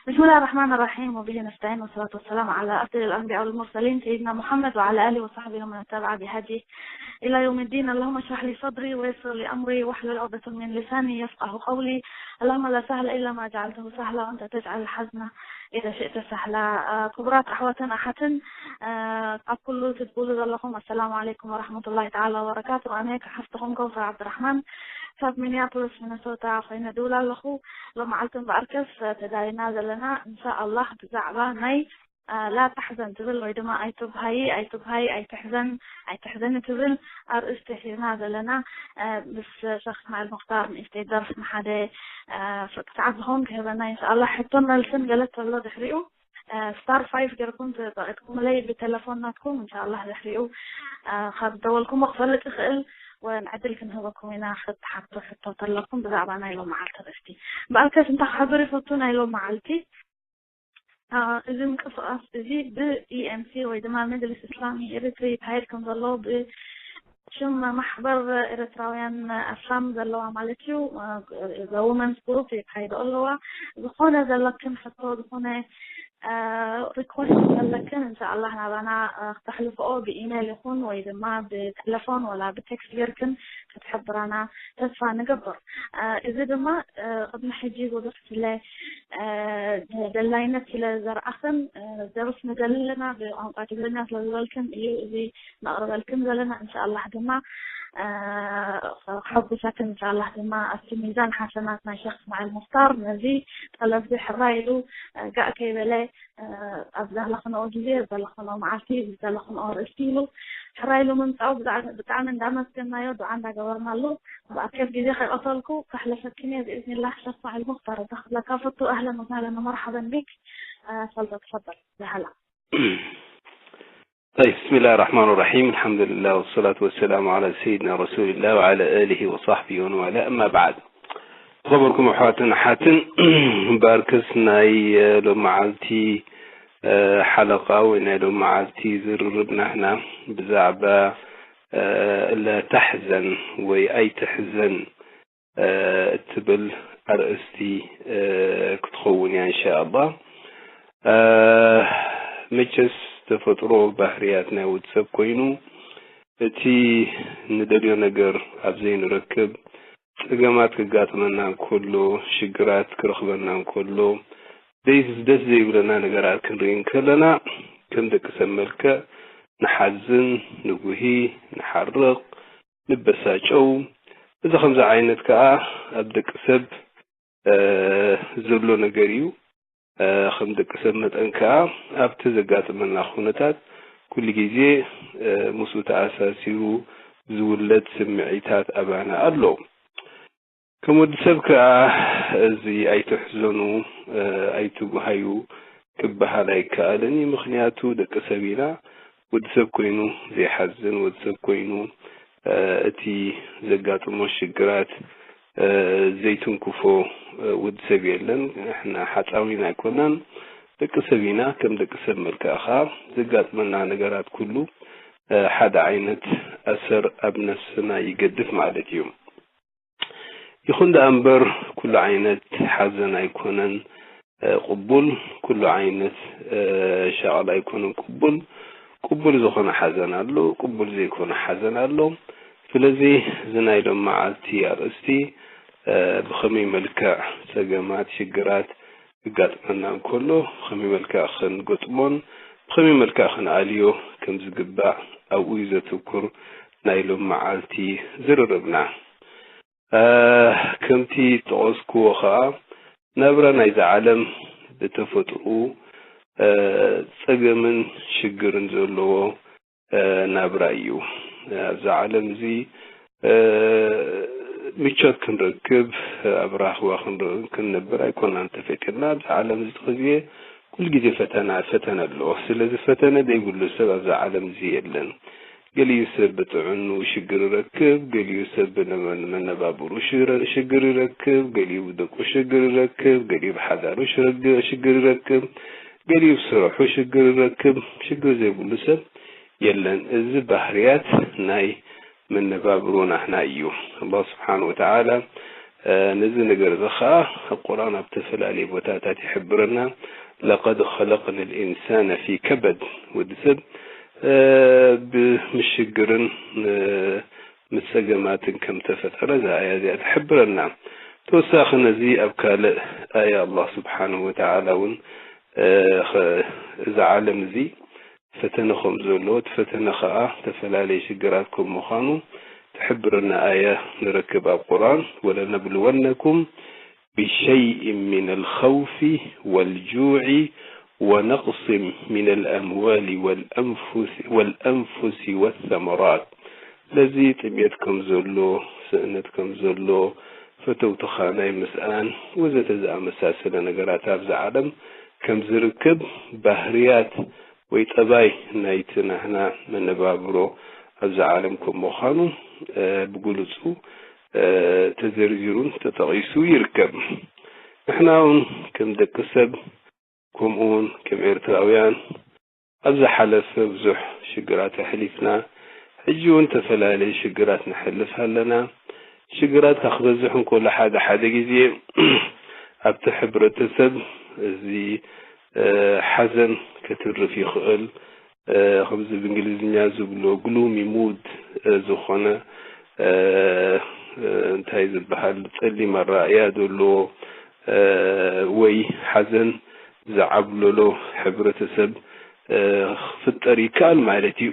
بسم الله الرحمن الرحيم، وبه نستعين، والصلاة والسلام على أفضل الأنبياء والمرسلين، سيدنا محمد وعلى آله وصحبه ومن اتبع بهديه إلى يوم الدين. اللهم اشرح لي صدري ويسر لي أمري واحلل عقدة من لساني يفقه قولي. اللهم لا سهل إلا ما جعلته سهلا وأنت تجعل الحزن إذا شئت سهلا. ክቡራት ኣሕዋትን ኣሓትን፣ ኣብ ኩሉ ትድውሉ ዘለኹም፣ ኣሰላሙ ዓለይኩም ወራህመቱላሂ ተዓላ ወበረካቱ። ኣነ ክሓፍትኹም ከውሰር ዓብድራሕማን ካብ ሚኒያፖሊስ ሚነሶታ ኮይነ ድውል ኣለኹ። ሎመዓልቲ እምበኣርከስ ተዳሊና ዘለና እንሻ ኣላህ ብዛዕባ ናይ ላ ታሕዘን ትብል ወይ ድማ ኣይትብሃይ ኣይትብሃይ ኣይትሕዘን ኣይትሕዘኒ ትብል ኣርእስቲ ሒዝና ዘለና፣ ምስ ሸኽ እስማዒል ሙክታር ንእሽተይ ደርፍ ንሓደ ሰዓት ዝኸውን ክህበና እንሻ ኣላህ። ሕቶን መልስን ገለ ተሎ ድሕሪኡ ስታር ፋይፍ ገርኩም ተጠቂጥኩምለይ ብተለፎን ናትኩም እንሻ ኣላህ ድሕሪኡ ካብ ደወልኩሞ ክፈልጥ ይኽእል ወን ዕድል ክንህበኩም ኢና። ክትሓቱ ሕቶ ተለኩም ብዛዕባ ናይ ሎም መዓልቲ ርእስቲ እምበኣርከስ እንታይ ክሕብር ይፈቱ ናይ ሎም መዓልቲ እዚ ምንቅስቃስ እዚ ብ ኢኤምሲ ወይ ድማ መጅልስ እስላሚ ኤሪትሪ ይካየድ ከም ዘሎ ብሽም ማሕበር ኤርትራውያን ኣስላም ዘለዋ ማለት እዩ፣ ዘ ውመንስ ግሩፕ የካይዶ ኣለዋ። ዝኾነ ዘለክን ሕቶ ዝኾነ ሪኮስት ዘለክን እንሻኣላህ ናባና ክተሕልፍኦ ብኢሜል ይኹን ወይ ድማ ብቴሌፎን ወላ ብቴክስት ጌርክን ክትሕብራና ተስፋ ንገብር። እዚ ድማ ቅድሚ ሕጂ ብዙሕ ስለ ደላይነት ስለ ዘርኣኽን ደርፍ ንደሊ ኣለና ብቋንቋ ትግርኛ ስለ ዝበልክን እዩ እዚ ነቕርበልክን ዘለና። እንሻኣላህ ድማ ከሐጉሰክን እንሻኣላህ ድማ ኣብቲ ሚዛን ሓሰናት ናይ ሸኽ እስማዒል ሙኽታር ነዚ ጠለብዚ ሕራይ ኢሉ ጋእ ከይበለ ኣብ ዘለኽንኦ ግዜ፣ ኣብ ዘለኽንኦ መዓልቲ፣ ዘለኽንኦ ርእሲ ኢሉ ሕራይ ኢሉ ምምፃኡ ብጣዕሚ እንዳመስገናዮ ዱዓ እንዳገበርናሉ ብኣከብ ግዜ ከይቐተልኩ ከሕለፈክን እየ ብእዝኒላህ። ሸኽ እስማዒል ሙኽታር እዛ ክብለካ ፈቱ ኣህለን ወሳህለን ወመርሓበን ቢክ። ፈልተትፈضل። ላሃላ طيب، بسم الله الرحمن الرحيم. الحمد لله والصلاة والسلام على سيدنا رسول الله وعلى آله وصحبه ومن والاه. أما بعد. ዝኸበርኩም ኣሕዋትን ኣሓትን፣ እምበኣርከስ ናይ ሎም መዓልቲ ሓለቓ ወይ ናይ ሎም መዓልቲ ዝርርብ ናህና ብዛዕባ لا تحزن ወይ ኣይትሕዘን እትብል ኣርእስቲ ክትኸውን እያ እንሻኣላህ። መቸስ ተፈጥሮ ባህርያት ናይ ወዲ ሰብ ኮይኑ እቲ ንደልዮ ነገር ኣብ ዘይንረክብ፣ ጸገማት ክጋጥመና እንከሎ፣ ሽግራት ክረኽበና እንከሎ፣ ደስ ዘይብለና ነገራት ክንርኢ እንከለና ከም ደቂ ሰብ መልክዕ ንሓዝን፣ ንጉሂ፣ ንሓርቕ፣ ንበሳጨው። እዚ ከምዚ ዓይነት ከኣ ኣብ ደቂ ሰብ ዘሎ ነገር እዩ። ከም ደቂ ሰብ መጠን ከኣ ኣብቲ ዘጋጥመና ኩነታት ኩሉ ግዜ ምስኡ ተኣሳሲሩ ዝውለድ ስምዒታት ኣባና ኣሎ። ከም ወዲ ሰብ ከኣ እዚ ኣይትሕዘኑ፣ ኣይትጉሃዩ ክበሃል ኣይከኣልን እዩ። ምኽንያቱ ደቂ ሰብ ኢና። ወዲ ሰብ ኮይኑ ዘይሓዝን፣ ወዲ ሰብ ኮይኑ እቲ ዘጋጥሞ ሽግራት ዘይትንክፎ ወዲ ሰብ የለን። ንሕና ሓፃዊን ኣይኮናን፣ ደቂ ሰብ ኢና። ከም ደቂ ሰብ መልክዕ ኸዓ ዘጋጥመና ነገራት ኩሉ ሓደ ዓይነት ኣሰር ኣብ ነፍስና ይገድፍ ማለት እዩ። ይኹን ደኣ እምበር ኩሉ ዓይነት ሓዘን ኣይኮነን ቅቡል፣ ኩሉ ዓይነት ሻቕል ኣይኮነን ቅቡል። ቅቡል ዝኾነ ሓዘን ኣሎ፣ ቅቡል ዘይኮነ ሓዘን ኣሎ። ስለዚ እዚ ናይ ሎም መዓልቲ ኣርእስቲ ብኸመይ መልክዕ ጸገማት፣ ሽግራት ክጋጥመና እንከሎ ብኸመይ መልክዕ ክንገጥሞን ብኸመይ መልክዕ ክንኣልዮ ከም ዝግባእ ኣብኡ እዩ ዘትኩር ናይ ሎም መዓልቲ ዝርርብና። ከምቲ ዝጠቐስክዎ ኸኣ ናብራ ናይዛ ዓለም ብተፈጥርኡ ጸገምን ሽግርን ዘለዎ ናብራ እዩ። ኣብዛ ዓለም እዚ ምቾት ክንረክብ ኣብ ራህዋ ክንነብር ኣይኮናን ተፈጢርና። ኣብዚ ዓለም እዚ ተኸዝየ ኩሉ ግዜ ፈተና ፈተነ ኣሎ። ስለዚ ፈተነ ዘይብሉ ሰብ ኣብዛ ዓለም እዚ የለን። ገሊኡ ሰብ ብጥዕንኡ ሽግር ይረክብ፣ ገሊኡ ሰብ ብመነባብሩ ሽግር ይረክብ፣ ገሊኡ ብደቁ ሽግር ይረክብ፣ ገሊኡ ብሓዳሩ ሽግር ይረክብ፣ ገሊኡ ብስርሑ ሽግር ይረክብ። ሽግር ዘይብሉ ሰብ የለን። እዚ ባህርያት ናይ መነባብሮ ናህና እዩ። ኣላህ ስብሓን ወተዓላ ነዚ ነገር እዚ ኸዓ ኣብ ቁርኣን ኣብ ተፈላለየ ቦታታት ይሕብረና። ለቀድ ኸለቅና ልኢንሳነ ፊ ከበድ፣ ወዲ ሰብ ብምሽግርን ምስ ጸገማትን ከም ተፈጠረ እዛ ኣያ እዚኣ ትሕብረና። ተወሳኺ ነዚ ኣብ ካልእ ኣያ ኣላህ ስብሓንሁ ወተዓላ እውን እዛ ዓለም እዚ ፈተነ ከም ዘሎ፣ እቲ ፈተነ ኸዓ ዝተፈላለየ ሽግራት ከም ምዃኑ ትሕብረና ኣያ ንረክብ ኣብ ቁርኣን። ወለነብልወነኩም ብሸይእ ሚነል ኸውፊ ወልጁዒ ወነቅሲን ሚነል ኣምዋሊ ወልኣንፉሲ ወሰመራት። ስለዚ ጥሜት ከም ዘሎ፣ ስእነት ከም ዘሎ፣ ፈተውትኻ ናይ ምስኣን ወዘተ ዝኣመሳሰለ ነገራት ኣብዛ ዓለም ከም ዝርከብ ባህርያት ወይ ጠባይ ናይቲ ናህና መነባብሮ ኣብዛ ዓለም ከም ምዃኑ ብግሉጹ ተዘርዚሩን ተጠቒሱ ይርከብ። ንሕና እውን ከም ደቂ ሰብ ከምኡ እውን ከም ኤርትራውያን ኣብ ዝሓለፈ ብዙሕ ሽግራት ኣሕሊፍና፣ ሕጂ እውን ተፈላለየ ሽግራት ነሕልፍ ኣለና። ሽግራት ካብ ክበዝሕ እንከሎ ሓደ ሓደ ግዜ ኣብቲ ሕብረተሰብ እዚ ሓዘን ከትርፍ ይኽእል። ከምዚ ብእንግሊዝኛ ዝብሎ ግሉሚ ሙድ ዝኾነ እንታይ ዝበሃል ጸሊም ኣረኣእያ ዘለዎ ወይ ሓዘን ዝዓብለሎ ሕብረተሰብ ክፍጠር ይከኣል ማለት እዩ።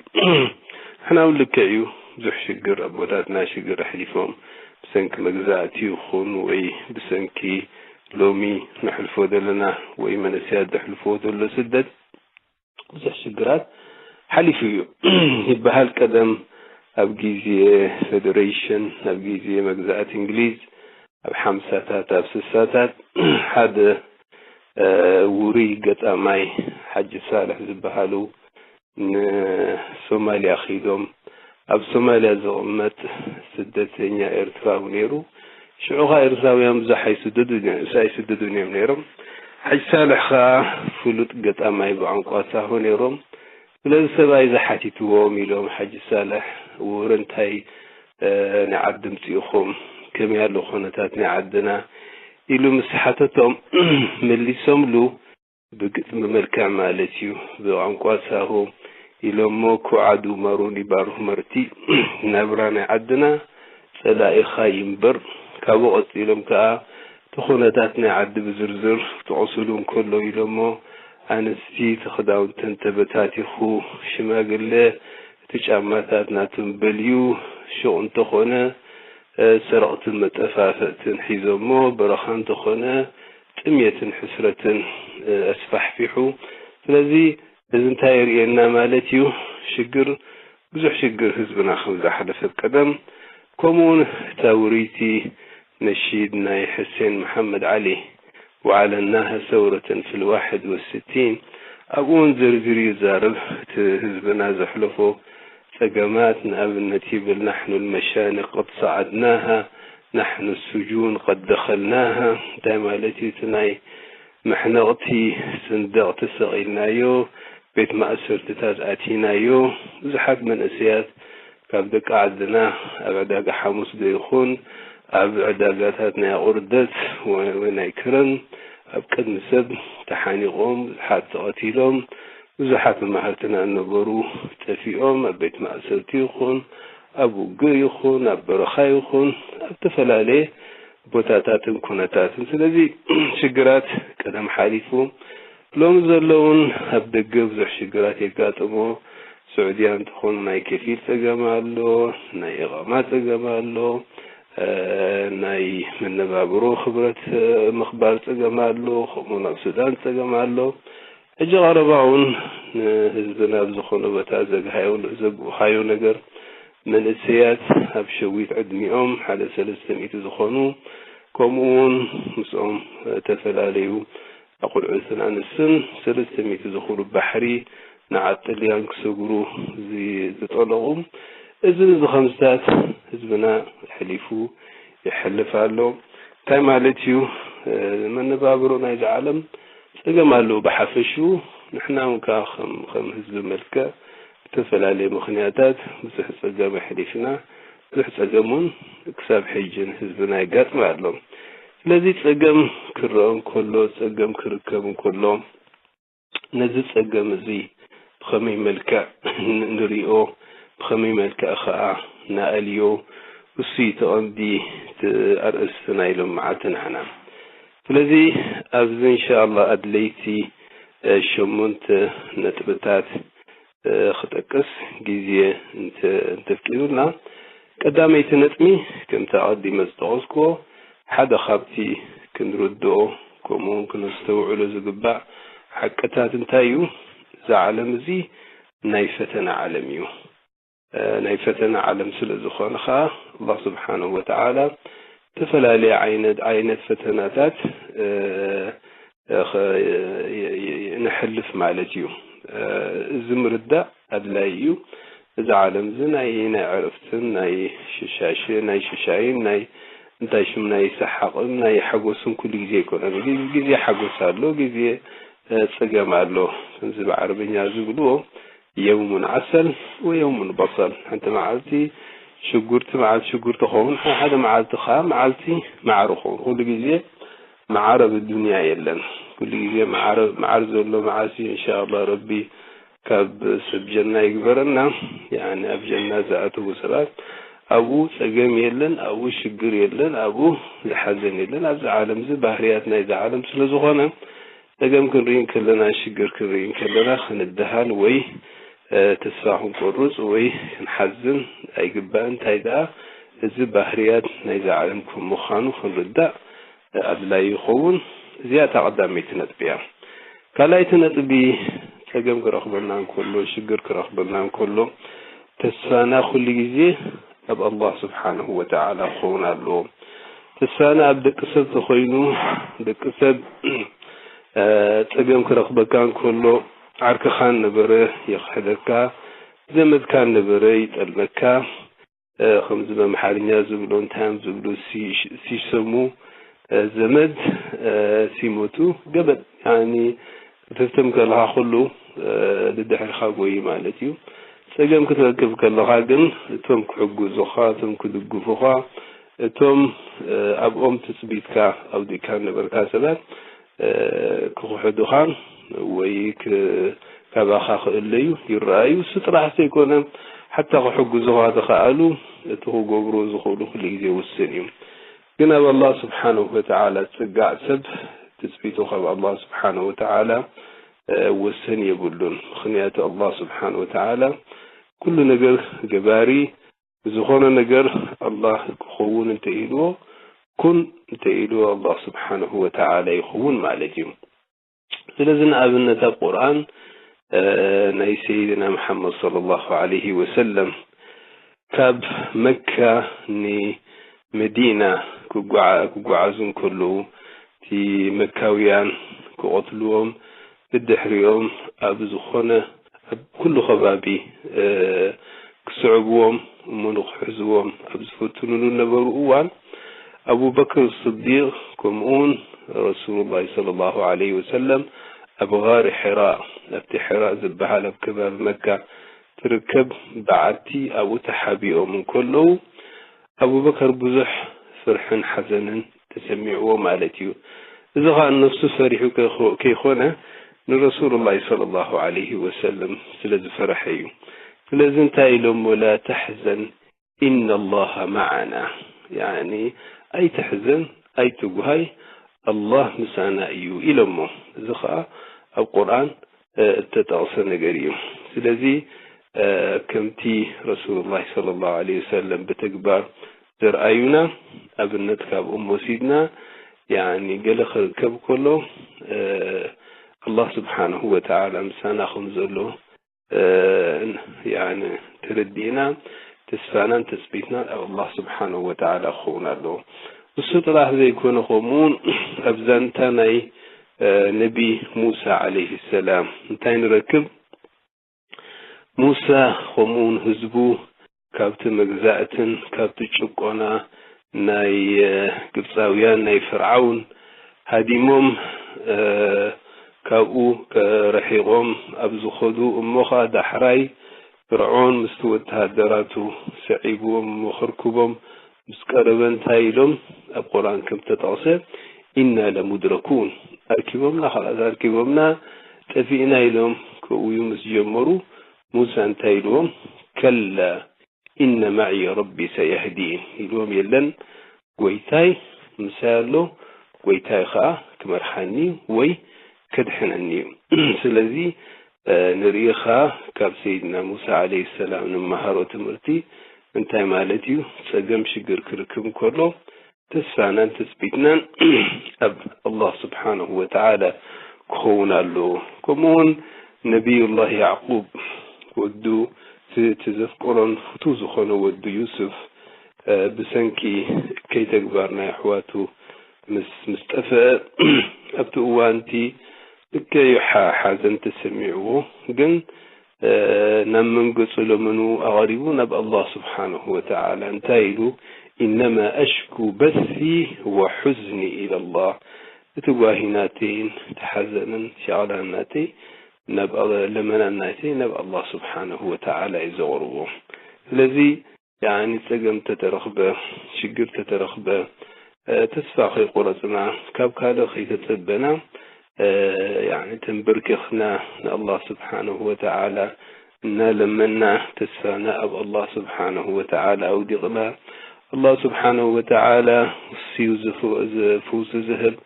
ንሕና እውን ልክዕ እዩ። ብዙሕ ሽግር ኣቦታትና ሽግር ኣሕሊፎም ብሰንኪ መግዛእቲ ይኹን ወይ ብሰንኪ ሎሚ ነሕልፎ ዘለና ወይ መንእሰያት ዘሕልፍዎ ዘሎ ስደት ብዙሕ ሽግራት ሓሊፉ እዩ ይበሃል። ቀደም ኣብ ግዜ ፌደሬሽን፣ ኣብ ግዜ መግዛእቲ እንግሊዝ፣ ኣብ ሓምሳታት፣ ኣብ ስሳታት ሓደ ውሩይ ገጣማይ ሓጂ ሳልሕ ዝበሃሉ ንሶማልያ ኺዶም ኣብ ሶማልያ ዝቕመጥ ስደተኛ ኤርትራዊ ነይሩ። ሽዑ ኸዓ ኤርትራውያን ብዙሕ ኣይስደዱን እዮም ነይሮም። ሓጂ ሳልሕ ኸዓ ፍሉጥ ገጣማይ ብቋንቋ ሳሆ ነይሮም። ስለዚ ሰብኣይ ዝሓቲትዎም ኢሎም ሓጂ ሳልሕ ውረ እንታይ ናይ ዓዲ ምፅኢኹም ከመይ ኣሎ ኩነታት ናይ ዓድና ኢሉ ምስ ሓተቶም መሊሶምሉ ብግጥሚ መልክዕ ማለት እዩ ብቋንቋ ሳሆ ኢሎሞ ኩዓዱ ማሩኒ ባርሁ መርቲ ናብራ ናይ ዓድና ጸላኢኻ ይንበር ካብኡ ቀጺሎም ከኣ እቲ ኩነታት ናይ ዓዲ ብዝርዝር ክጥቕሱሉ እንከለዉ ኢሎሞ ኣንስቲ እቲ ክዳውንተን ተበታቲኹ ሽማግለ እቲ ጫማታት ናቶም በልዩ ሹቕ እንተኾነ ሰረቕትን መጠፋፍእትን ሒዞሞ በረኻ እንተኾነ ጥሜትን ሕስረትን ኣስፋሕፊሑ። ስለዚ እዚ እንታይ የርእየና ማለት እዩ? ሽግር ብዙሕ ሽግር ህዝብና ከም ዝሓለፈ ቀደም ከምኡ እውን እታ ውርይቲ ነሺድ ናይ ሕሴን መሓመድ ዓሊ وعلناها ثورة في الواحد والستين ኣብኡ እውን ዘርዚሩ ይዛረብ እቲ ህዝብና ዘሕለፎ ጸገማት ንኣብነት ይብል نحن المشانق قد صعدناها نحن السجون قد دخلناها እንታይ ማለት እዩ እቲ ናይ መሕነቕቲ ስንደቕ ተሰቒልናዮ ቤት ማእሰርትታት ኣቲናዮ ብዙሓት መንእሰያት ካብ ደቂ ዓድና ኣብ ዕዳጋ ሓሙስ ዶ ይኹን ኣብ ዕዳጋታት ናይ ኣቑርደት ወይ ናይ ክረን ኣብ ቅድሚ ሰብ ተሓኒቖም ብዙሓት ተቐቲሎም ብዙሓት መማህርትና እነበሩ ጠፊኦም ኣብ ቤት ማእሰርቲ ይኹን ኣብ ውግእ ይኹን ኣብ በረኻ ይኹን ኣብ ዝተፈላለየ ቦታታትን ኩነታትን ስለዚ ሽግራት ቀደም ሓሊፉ ሎሚ ዘለውን ኣብ ደገ ብዙሕ ሽግራት የጋጥሞ ስዑድያ እንተኾኑ ናይ ከፊል ጸገም ኣሎ ናይ ኢቓማ ጸገም ኣሎ ናይ መነባብሮ ክብረት ምኽባር ጸገም ኣሎ ከምኡ ናብ ሱዳን ጸገም ኣሎ ሕጂ ቀረባ እውን ንህዝብና ኣብ ዝኾነ ቦታ ዘግሃዮ ነገር መንእሰያት ኣብ ሸዊት ዕድሚኦም ሓደ ሰለስተ ሚእቲ ዝኾኑ ከምኡ እውን ምስኦም ተፈላለዩ ኣቑልዑትን ኣንስትን ሰለስተ ሚእቲ ዝኾኑ ባሕሪ ንዓዲ ጥልያን ክሰግሩ ዝጠለቑ እዚ ንዚ ከምዝታት ህዝብና ኣሕሊፉ ይሕልፍ ኣሎ እንታይ ማለት እዩ መነባብሮ ናይዚ ዓለም ጸገም ኣለዎ ብሓፈሽኡ ንሕና እውን ከዓ ከም ህዝቢ መልክዕ ብተፈላለየ ምኽንያታት ብዙሕ ጸገም ኣሕሊፍና ብዙሕ ጸገም እውን ክሳብ ሕጂ ንህዝብና የጋጥም ኣሎ። ስለዚ ጸገም ክረአ እንከሎ፣ ጸገም ክርከብ እንከሎ፣ ነዚ ጸገም እዚ ብኸመይ መልክዕ ንሪኦ፣ ብኸመይ መልክዕ ኸኣ ንኣልዮ፣ እሱ እዩ እቲ ቀንዲ፣ እቲ ኣርእስቲ ናይ ሎምዓልቲ ናህና። ስለዚ ኣብዚ እንሻኣላህ ኣድለይቲ፣ እ፣ ሸሞንተ ነጥብታት፣ እ፣ ክጠቅስ ግዜ እንተ-፣ እንተፍቂዱልና፣ ቀዳመይቲ ነጥቢ ከምቲ ኣቐዲመ ዝጠቐስክዎ ሓደ ካብቲ ክንርድኦ ከምኡ እውን ክነስተውዕሎ ዝግባእ ሓቅታት እንታይ እዩ? እዛ ዓለም እዚ ናይ ፈተና ዓለም እዩ። እ፣ ናይ ፈተና ዓለም ስለ ዝኾነ ኸዓ ኣላህ ስብሓንሁ ወተዓላ ዝተፈላለየ ዓይነት፣ ዓይነት ፈተናታት፣ እ፣ እ፣ ኸ-፣ የ-፣ የ-፣ የ-፣ ነሕልፍ ማለት እዩ። እ፣ እዚ ምርዳእ ኣድላይ እዩ። እዚ ዓለም እዚ ናይ፣ ናይ ዕርፍትን ናይ ሽሻሽን ናይ ሽሻይን ናይ እንታይ ሽም ናይ ሰሓቕን ናይ ሓጎስን ኩሉ ግዜ ኣይኮነን። ግዜ፣ ግዜ ሓጎስ ኣሎ፣ ግዜ፣ እ፣ ጸገም ኣሎ። ከምዚ ብዓረብኛ ዝብልዎ የውሙን ዓሰል ወየውሙን በሰል። ሓንቲ መዓልቲ ሽጉርቲ፣ መዓልቲ ሽጉርቲ ኸውን፣ ሓደ መዓልቲ ኸዓ መዓልቲ መዓር ኸውን። ኩሉ ግዜ መዓር ኣብ ዱንያ የለን። ኩሉ ግዜ መዓር፣ መዓር ዘሎ መዓስ እዩ? እንሻኣላህ ረቢ ካብ ሰብ ጀና ይግበረና። ያኒ ኣብ ጀና ዝኣተዉ ሰባት ኣብኡ ጸገም የለን፣ ኣብኡ ሽግር የለን፣ ኣብኡ ዝሓዘን የለን። ኣብዚ ዓለም እዚ ባህርያት ናይዛ ዓለም ስለ ዝኾነ ጸገም ክንርኢ እንከለና፣ ሽግር ክንርኢ እንከለና ክንደሃል ወይ፣ እ፣ ተስፋ ክንቆርጽ ወይ ክንሓዝን ኣይግባእን። እንታይ ደኣ እዚ ባህርያት ናይዛ ዓለም ከም ምዃኑ ክንርዳእ ኣድላዪ ይኸውን። እዚኣ እታ ቀዳመይቲ ነጥቢ እያ። ካልኣይቲ ነጥቢ፣ ጸገም ክረኽበና እንከሎ፣ ሽግር ክረኽበና እንከሎ፣ ተስፋና ኩሉ ግዜ ኣብ ኣላህ ስብሓንሁ ወተዓላ ክኸውን ኣለዎ። ተስፋና ኣብ ደቂ ሰብ ተኾይኑ፣ ደቂ ሰብ፣ እ፣ ጸገም ክረኽበካ እንከሎ፣ ዓርክኻ ነበረ ይኽሕደካ፣ ዘመድካ ነበረ ይጠልመካ፣ እ፣ ከምዚ ብኣምሓርኛ ዝብሎ፣ እንታይ እዮም ዝብሉ፣ ሲ-፣ ሲሰሙ፣ እ፣ ዘመድ፣ እ፣ ሲሞቱ ገበን። ያኒ፣ ክትህብተም ከለኻ ኩሉ፣ እ፣ ድድሕርኻ ጎይ ማለት እዩ። ጸገም ክትረክብ ከለኻ ግን፣ እቶም ክሕግዙኻ፣ እቶም ክድግፉኻ፣ እቶም፣ እ፣ ኣብኦም ትጽቢትካ ኣውዲእካ ነበርካ ሰባት፣ እ፣ ክኽሕዱኻ ወይ ክ-፣ ካባኻ ክእለዩ ይረኣዩ። እሱ ጥራሕ ዘይኮነ፣ ሓታ ክሕግዙኻ ተኸኣሉ፣ እቲ ክገብርዎ ዝኽእሉ ኩሉ ግዜ ውስን እዩ። ግን ኣብ ኣላህ ስብሓንሁ ወተዓላ ዝጽጋዕ ሰብ ትጽቢቱ ካብ ኣላህ ስብሓንሁ ወተዓላ፣ እ፣ ወሰን የብሉን። ምኽንያቱ ኣላህ ስብሓንሁ ወተዓላ ኩሉ ነገር ገባሪ፣ ብዝኾነ ነገር ኣላህ ክኸውን እንተ ኢልዎ፣ ኩን እንተ ኢልዎ ኣላህ ስብሓንሁ ወተዓላ ይኸውን ማለት እዩ። ስለዚ ንኣብነት ኣብ ቁርኣን፣ እ፣ ናይ ሰይድና መሓመድ ሰለላሁ ዐለይሂ ወሰለም ካብ መካ ንመዲና ክጓዓ-፣ ክጓዓዙ እንከለዉ፣ እቲ መካውያን ክቐትልዎም፣ ብድሕሪኦም ኣብ ዝኾነ ኣብ ኩሉ ከባቢ፣ እ፣ ክስዕብዎም እሞ ንኽሕዝዎም ኣብ ዝፍትኑሉ ነበሩ እዋን፣ ኣቡበክር ስዲቕ ከምኡውን ረሱሉላህ ሰለላሁ ዐለይሂ ወሰለም ኣብ ጋሪ ሒራ፣ ኣብቲ ሒራ ዝበሃል ኣብ ከባቢ መካ ትርከብ በዓቲ ኣብኡ ተሓቢኦም እንከለዉ፣ ኣቡበከር ብዙሕ ፍርሕን ሓዘንን ተሰሚዕዎ ማለት እዩ። እዚ ኸኣ ነፍሱ ፈሪሑ ከይኮ-፣ ከይኮነ ንረሱሉላህ ሰለላሁ ዐለይሂ ወሰለም ስለ ዝፈረሐ እዩ። ስለዚ እንታይ ኢሎሞ? ላ ተሕዘን ኢነላሃ መዓና፣ ያኒ ኣይትሕዘን፣ ኣይትጉሃይ፣ ኣላህ ምሳና እዩ ኢሎሞ። እዚ ኸኣ ኣብ ቁርኣን፣ እ፣ እተጠቕሰ ነገር እዩ። ስለዚ፣ እ፣ ከምቲ ረሱሉላህ ሰለላሁ ዐለይሂ ወሰለም ብተግባር ዘርኣዩና ኣብነት ካብኦም ወሲድና፣ ያኒ ገለ ክርከብ ከሎ፣ እ፣ ኣላህ ስብሓንሁ ወተዓላ ምሳና ከም ዘሎ፣ እ፣ ያኒ ተረዲእና፣ ተስፋናን ትጽቢትናን ኣብ ኣላህ ስብሓንሁ ወተዓላ ክኸውን ኣለዎ። እሱ ጥራሕ ዘይኮነ፣ ከምኡውን ኣብ ዛንታ ናይ፣ እ፣ ነቢ ሙሳ ዐለይሂ ሰላም እንታይ ንረክብ? ሙሳ ከምኡውን ህዝቡ ካብቲ መግዛእትን ካብቲ ጭቆና ናይ፣ እ፣ ግብጻውያን፣ ናይ ፍርዓውን ሃዲሞም፣ እ፣ ካብኡ ከ-፣ ረሒቖም ኣብ ዝኸዱ፣ እሞ ኸኣ ዳሕራይ ፍርዖን ምስቲ ወተሃደራቱ የዒብዎም፣ ክርክቦም ምስ ቀረበ እንታይ ኢሎም? ኣብ ቁርኣን ከም ተጠቕሰ፣ "ኢና ለሙድረኩን፣ ኣርኪቦምና፣ ኸላስ ኣርኪቦምና፣ ጠፊእና" ኢሎም ክእውዩ ምስ ጀመሩ፣ ሙሳ እንታይ ኢልዎም? "ከላ፣ ኢነ መዕየ ረቢ ሰየህዲን" ኢልዎም። የለን፣ ጎይታይ ምሳይ ኣሎ፣ ጎይታይ ኸኣ ክመርሓኒ ወይ ከድሕነኒ እዩ። ስለዚ፣ እ፣ ንርኢ ኸኣ ካብ ሰይድና ሙሳ ዓለይሂ ሰላም ንመሃሮ ትምህርቲ እንታይ ማለት እዩ? ጸገም ሽግር ክርክብ እንከሎ ተስፋናን ትጽቢትናን ኣብ ኣላህ ስብሓነሁ ወተዓላ ክኸውን ኣለዎ። ከምኡ እውን ነቢዩላህ ያዕቁብ ወዱ፣ እቲ፣ እቲ ዘፍቅሮን ፍቱው ዝኾነ ወዱ ዩሱፍ፣ እ፣ ብሰንኪ ከይተግባር ናይ ኣሕዋቱ ምስ፣ ምስ ጠፍአ፣ ኣብቲ እዋን እቲ ልክዕ እዩ ሓ-፣ ሓዘን ተሰሚዕዎ። ግን፣ እ፣ ናብ መን ገጹ ለመኑ ኣቕሪቡ? ናብ ኣላህ ስብሓነሁ ወተዓላ። እንታይ ኢሉ? "ኢነማ ኣሽኩ በሲ ወሑዝኒ ኢለላህ።" እቲ ጓሂ ናተይን እቲ ሓዘንን ሸቕላን ናተይ ናብ ኣለ-፣ ለመናን ናተይ ናብ ኣላህ ስብሓነሁ ወተዓላ እዩ ዘቕርቦ። ስለዚ፣ ያኒ፣ ጸገም ተተረኽበ፣ ሽግር ተተረኽበ፣ እ፣ ተስፋ ከይቆረጽና፣ ካብ ካልእ ከይተጸበና፣ እ፣ ያኒ፣ ተንበርኪኽና ንኣላህ ስብሓነሁ ወተዓላ እናለመና፣ ተስፋና ኣብ ኣላህ ስብሓነሁ ወተዓላ ኣውዲቕና፣ ኣላህ ስብሓነሁ ወተዓላ እሱዩ ዝፍ-፣ ዝ-፣ ፍውሲ ዝህብ፣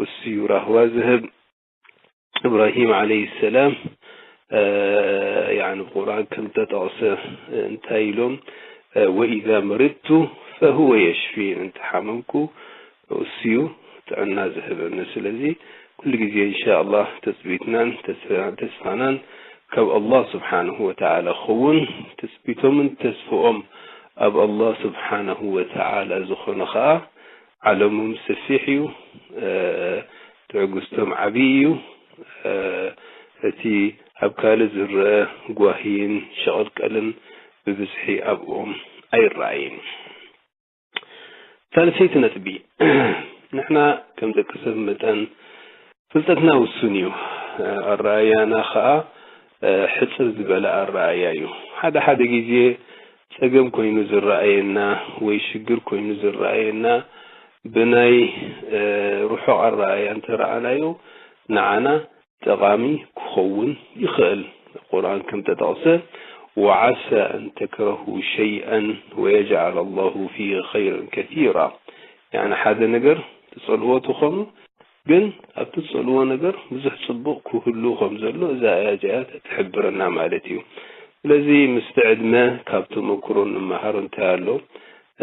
እሱዩ ራህዋ ዝህብ። እብራሂም ዓለይሂ ሰላም፣ እ፣ ያኒ፣ ቁርኣን ከም ተጠቕሰ እንታይ ኢሎም? እ፣ "ወኢዛ መሪድቱ ፈሁወ የሽፊን።" እንተ ሓመምኩ፣ እሱዩ ጥዕና ዝህበኒ። ስለዚ፣ ኩሉ ግዜ፣ እንሻኣላህ፣ ተጽቢትናን ተስ-፣ ተስፋናን ካብ ኣላህ ስብሓንሁ ወተዓላ ክኸውን፣ ትጽቢቶምን ተስፍኦም ኣብ ኣላህ ስብሓንሁ ወተዓላ ዝኾነ ኸኣ፣ ዓለሞም ሰፊሕ እዩ፣ እ፣ ትዕግስቶም ዓብዪ እዩ። እ፣ እቲ ኣብ ካልእ ዝረአ ጓሂን ሸቐልቀልን ብብዝሒ ኣብኦም ኣይረኣይን። ሳልሰይቲ ነጥቢ፣ ንሕና ከም ደቂ ሰብ መጠን ፍልጠትና ውሱን እዩ። እ፣ ኣረኣእያና ኸኣ፣ እ፣ ሕጽር ዝበለ ኣረኣእያ እዩ። ሓደ ሓደ ግዜ ጸገም ኮይኑ ዝረኣየና ወይ ሽግር ኮይኑ ዝረኣየና ብናይ፣ እ፣ ርሑቕ ኣረኣእያ እንተ ረኣናዮ ንዓና ጠቓሚ ክኸውን ይኽእል። ቁርኣን ከም ተጠቕሰ፣ "ወዓሳ ኣን ተክረሁ ሸይኣን ወየጅዓል ኣላሁ ፊሂ ኸይረን ከሲራ።" ያኒ ሓደ ነገር ትጸልዎ ትኾኑ፣ ግን ኣብቲ ትጸልዎ ነገር ብዙሕ ጽቡቕ ክህሉ ከም ዘሎ እዛ ኣያ እዚኣ ትሕብረና ማለት እዩ። ስለዚ ምስቲ ዕድመ ካብ ተመክሮ እንመሃሮ እንታይ ኣሎ?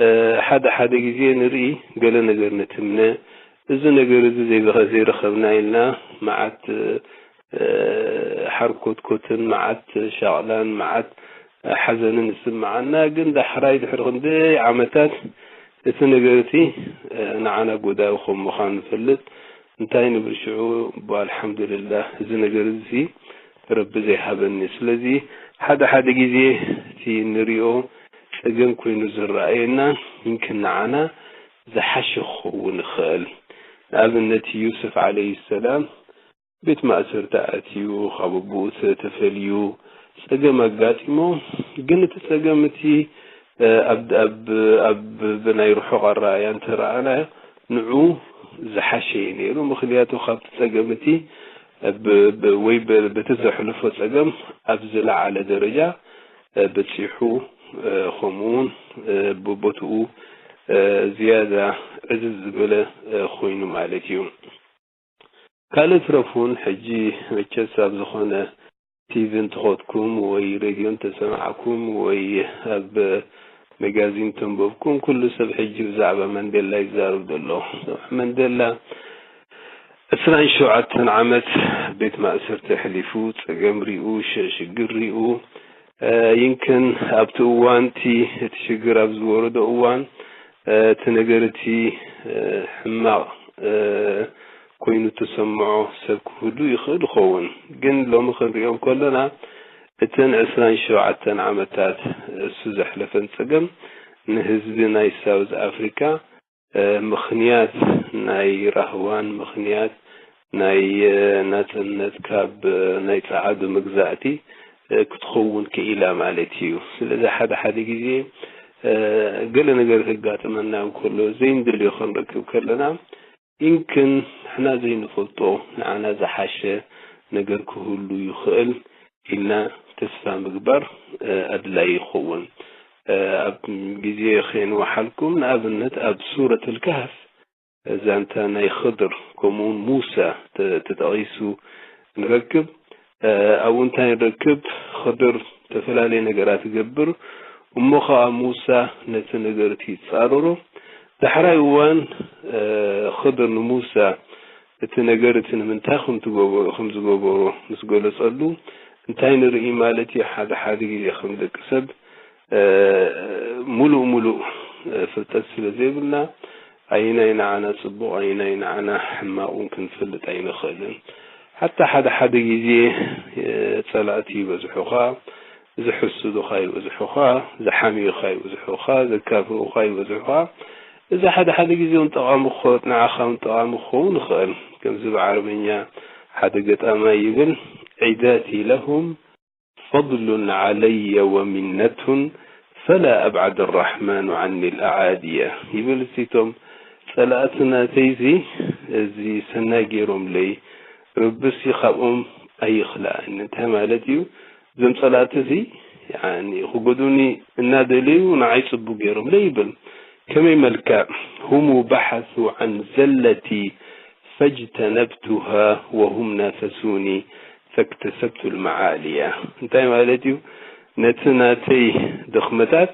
እ፣ ሓደ ሓደ ግዜ ንርኢ፣ ገለ ነገር ንትምነ፣ እዚ ነገር እዚ ዘይበኸ-፣ ዘይረኸብና ኢልና መዓት፣ እ፣ ሓርኮትኮትን መዓት ሻቕላን መዓት ሓዘንን ይስምዓና። ግን ዳሕራይ ድሕሪ ክንደይ ዓመታት እቲ ነገር እቲ፣ እ፣ ንዓና ጎዳኢ ከም ምዃኑ ንፈልጥ። እንታይ ንብል ሽዑ? እባ ኣልሓምዱልላህ፣ እዚ ነገር እዚ ረቢ ዘይሃበኒ። ስለዚ ሓደ ሓደ ግዜ እቲ ንሪኦ ጸገም ኮይኑ ዝረኣየና ይምክን ንዓና ዝሓሸ ክኸውን ይኽእል። ንኣብነት ዩሱፍ ዓለይሂ ሰላም ቤት ማእሰርቲ ኣትዩ፣ ካብ ኣቦኡ ተ-፣ ተፈልዩ፣ ጸገም ኣጋጢሞ፣ ግን እቲ ጸገም እቲ፣ እ፣ ኣብ፣ ኣብ፣ ኣብ ብናይ ርሑቕ ኣረኣእያ እንተ ረኣናዮ፣ ንዑ ዝሓሸ እዩ ነይሩ። ምኽንያቱ ካብቲ ጸገም እቲ፣ እ፣ ብ-፣ ብ-፣ ወይ በ-፣ በቲ ዘሕልፎ ጸገም ኣብ ዝለዓለ ደረጃ፣ እ፣ በጺሑ፣ እ፣ ከምኡውን፣ እ፣ ብቦትኡ፣ እ፣ ዝያዳ ዕዝዝ ዝበለ፣ እ፣ ኮይኑ ማለት እዩ። ካልእ ትረፉን፣ ሕጂ መቸስ ኣብ ዝኾነ ቲቪ እንተኸድኩም ወይ ሬድዮ እንተሰማዕኩም ወይ ኣብ መጋዚን ተንበብኩም፣ ኩሉ ሰብ ሕጂ ብዛዕባ መንዴላ ይዛረብ ዘሎ። መንዴላ ዕስራን ሸውዓተን ዓመት ቤት ማእሰርቲ ኣሕሊፉ፣ ጸገም ሪኡ፣ ሸ-፣ ሽግር ሪኡ፣ እ፣ ይምክን ኣብቲ እዋን እቲ፣ እቲ ሽግር ኣብ ዝወረዶ እዋን፣ እ፣ እቲ ነገር እቲ፣ እ፣ ሕማቕ፣ እ፣ ኮይኑ እተሰምዖ ሰብ ክህሉ ይኽእል ይኸውን። ግን ሎሚ ክንሪኦ እንከሎና፣ እተን ዕስራን ሸውዓተን ዓመታት እሱ ዘሕለፈን ጸገም ንህዝቢ ናይ ሳውዝ ኣፍሪካ፣ እ፣ ምኽንያት ናይ ራህዋን ምኽንያት ናይ፣ እ፣ ናጽነት ካብ፣ እ፣ ናይ ጸዓዱ መግዛእቲ፣ እ፣ ክትኸውን ክኢላ ማለት እዩ። ስለዚ ሓደ ሓደ ግዜ ገለ ነገር ከጋጥመና እንከሎ ዘይንደልዮ ክንረክብ ከለና፣ ይምክን ንሕና ዘይንፈልጦ ንዓና ዝሓሸ ነገር ክህሉ ይኽእል ኢልና ተስፋ ምግባር ኣድላይ ይኸውን። ኣብ ግዜ ከየንውሓልኩም፣ ንኣብነት ኣብ ሱረት ኣልካህፍ ዛንታ ናይ ኽድር ከምኡውን ሙሳ ተጠቒሱ ንረክብ። ኣብኡ እንታይ ንረክብ? ኽድር ዝተፈላለየ ነገራት ይገብር። እሞ ኸዓ ሙሳ ነቲ ነገር እቲ ይጻረሮ። ዳሕራይ እዋን ኽድር ንሙሳ እቲ ነገር እቲ ንምንታይ ከም ዝገበሮ ምስ ገለጸሉ፣ እንታይ ንርኢ ማለት እዩ? ሓደ ሓደ ግዜ ከም ደቂ ሰብ ሙሉእ ሙሉእ ፍልጠት ስለ ዘይብልና፣ ኣየናይ ንዓና ጽቡቕ፣ ኣየናይ ንዓና ሕማቕ እውን ክንፈልጥ ኣይንኽእልን። ሓታ ሓደ ሓደ ግዜ ጸላእቲ ይበዝሑኻ፣ ዝሕስዱኻ ይበዝሑኻ፣ ዝሓምዩኻ ይበዝሑኻ፣ ዘካፍኡኻ ይበዝሑኻ። እዚ ሓደ ሓደ ግዜ እውን ጠቓሚ ክኾ-፣ ንዓኻ እውን ጠቓሚ ክኸውን ይኽእል። ከምዚ ብዓረብኛ ሓደ ገጣማይ ይብል፣ ዒዳቲ ለሁም ፈድሉን ዓለየ ወሚነቱን ፈላ ኣብዓደ ራሕማኑ ዓኒ ልኣዓድየ ይብል። እዚቶም ጸላእቲ ናተይዚ እዚ ሰናይ ገይሮምለይ፣ ረብሲ ካብኦም ኣይኽልኣኒ። እንታይ ማለት እዩ? እዞም ጸላእቲ እዚ ያኒ ክጎዱኒ እናደለዩ ንዓይ ጽቡቅ ገይሮምለይ ይብል። ከመይ መልክዕ? هم بحثوا عن زلتي فاجتنبتها وهم نافسوني فاكتسبت المعالي. እንታይ ማለት እዩ? ነቲ ናተይ ድኽመታት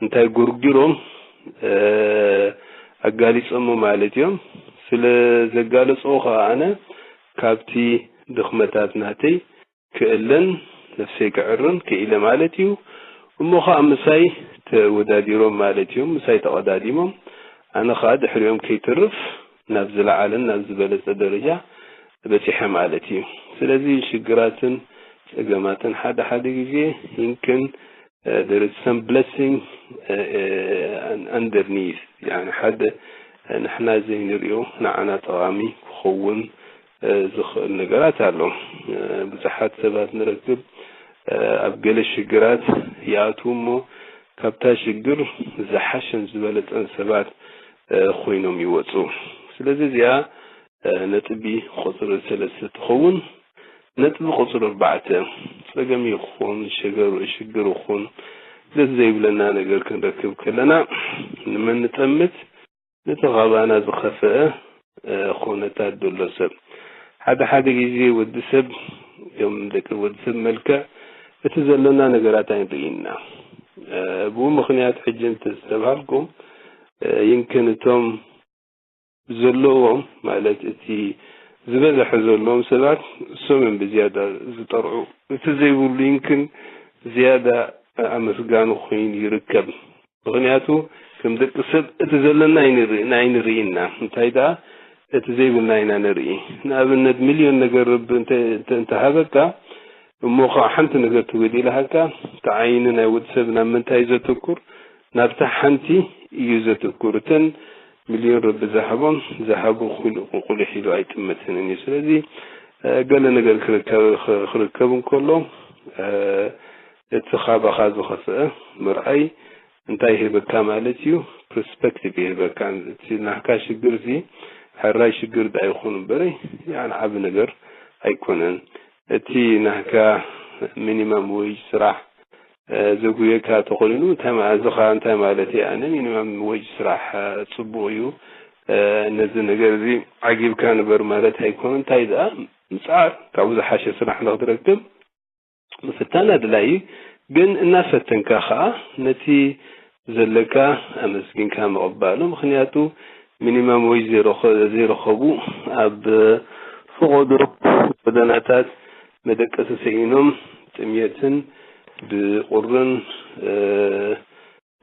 እንታይ ጉርጊሮም፣ እ፣ ኣጋሊጾሞ ማለት እዮም። ስለ ዘጋለጽዎ ኸዓ ኣነ ካብቲ ድኽመታት ናተይ ክእለን ነፍሰይ ክዕርን ክኢለ ማለት እዩ። እሞ ኸዓ ምሳይ ተወዳዲሮም ማለት እዮም። ምሳይ ተቐዳዲሞም፣ ኣነ ኸዓ ድሕሪኦም ከይትርፍ ናብ ዝለዓለን ናብ ዝበለጸ ደረጃ በጺሐ ማለት እዩ። ስለዚ ሽግራትን ጸገማትን ሓደ ሓደ ግዜ ይምክን፣ እ፣ there is some blessing፣ እ፣ እ፣ underneath፣ ያኒ ሓደ፣ እ፣ ንሕና ዘይንሪኦ ንዓና ጠቓሚ ክኸውን፣ እ፣ ዝኽእል ነገራት ኣሎ። እ፣ ብዙሓት ሰባት ንረክብ፣ እ፣ ኣብ ገለ ሽግራት ይኣትዉ እሞ ካብታ ሽግር ዝሓሸን ዝበለጸን ሰባት፣ እ፣ ኮይኖም ይወጹ። ስለዚ እዚኣ፣ እ፣ ነጥቢ ቁጽሪ ሰለስተ ትኸውን። ነጥቢ ቁጽሪ ኣርባዕተ፣ ጸገም ይኹን ሸገር-፣ ሽግር ይኹን ደስ ዘይብለና ነገር ክንረክብ ከለና፣ ንመን ንጠምት? ነቲ ካባና ዝኸፍአ፣ እ፣ ኩነታት ዘሎ ሰብ። ሓደ ሓደ ግዜ ወዲ ሰብ፣ ከም ደቂ ወዲ ሰብ መልክዕ፣ እቲ ዘለና ነገራት ኣይንርእይና። እ፣ ብኡ ምኽንያት ሕጂ እንተዝተባሃልኩም፣ እ፣ ይምክን እቶም ዘለዎም፣ ማለት እቲ ዝበዝሐ ዘለዎም ሰባት፣ እሶም እዮም ብዝያዳ ዝጠርዑ። እቲ ዘይብሉ ይምክን ዝያዳ ኣመስጋኒ ኮይኑ ይርከብ። ምኽንያቱ ከም ደቂ ሰብ እቲ ዘለና ኣይንርኢ-፣ ኣይንርእይና። እንታይ ደኣ እቲ ዘይብልና ኢና ንርኢ። ንኣብነት ሚልዮን ነገር ረቢ እንተ-፣ እንተ-፣ እንተሃበካ፣ እሞ ኸዓ ሓንቲ ነገር ትጎዲላሃካ፣ እቲ ዓይኒ ናይ ወዲ ሰብ ናብ ምንታይ እዩ ዘተኩር? ናብታ ሓንቲ እዩ ዘተኩር። እተን ሚልዮን ረቢ ዝሃቦም፣ ዝሃቦ ኩሉ ቁልቁል ኢሉ ኣይጥምትንን እዩ። ስለዚ፣ እ፣ ገለ ነገር ክርከብ፣ ክ-፣ ክርከብ እንከሎ፣ እ፣ እቲ ካባኻ ዝኸፍአ ምርኣይ እንታይ ይህበካ ማለት እዩ? ፐርስፐክቲቭ ይህበካ። እቲ ናህካ ሽግር እዚ ሕራይ ሽግር ደኣ ይኹን እምበረይ፣ ያኒ ዓቢ ነገር ኣይኮነን። እቲ ናህካ ሚኒማም ዌጅ ስራሕ፣ እ፣ ዘጉየካ ተኾይኑ፣ እንታይ ማ-፣ እዚ ኸኣ እንታይ ማለት እዩ? ኣነ ሚኒማም ዌጅ ስራሕ፣ እ፣ ጽቡቕ እዩ፣ እ፣ ነዚ ነገር እዚ ዓጊብካ ንበር ማለት ኣይኮነን። እንታይ ደኣ ምጽዓር፣ ካብኡ ዝሓሸ ስራሕ ንኽትረክብ ምፍታን ኣድላዪ እዩ። ግን እናፈተንካ ኸኣ ነቲ ዘለካ ኣመስጊንካ ምቕባሉ። ምኽንያቱ ሚኒማም ዌጅ ዘይረኸ-፣ ዘይረኸቡ ኣብ ፈቐዶ ጎደናታት መደቀሲ ሰኢኖም ጥምየትን ብቑርን፣ እ፣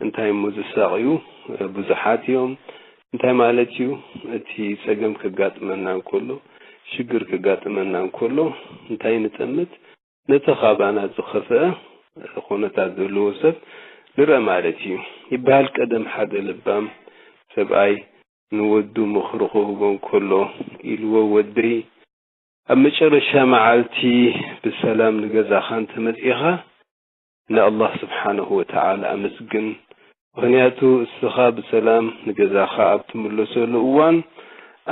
እንታይ እሞ ዝሳቕዩ ብዙሓት እዮም። እንታይ ማለት እዩ? እቲ ጸገም ከጋጥመና እንከሎ፣ ሽግር ከጋጥመና እንከሎ እንታይ ንጠምት? ነቲ ካባና ዝኸፍአ ኩነታት ዘለዎ ሰብ ንርአ ማለት እዩ። ይበሃል ቀደም ሓደ ለባም ሰብኣይ ንወዱ ምኽሪ ክህቦ እንከሎ ኢልዎ፣ "ወደይ፣ ኣብ መጨረሻ መዓልቲ ብሰላም ንገዛኻ እንተመጺኻ፣ ንኣላህ ስብሓነሁ ወተዓላ ኣመስግን፣ ምኽንያቱ እስኻ ብሰላም ንገዛኻ ኣብ ትምለሰሉ እዋን፣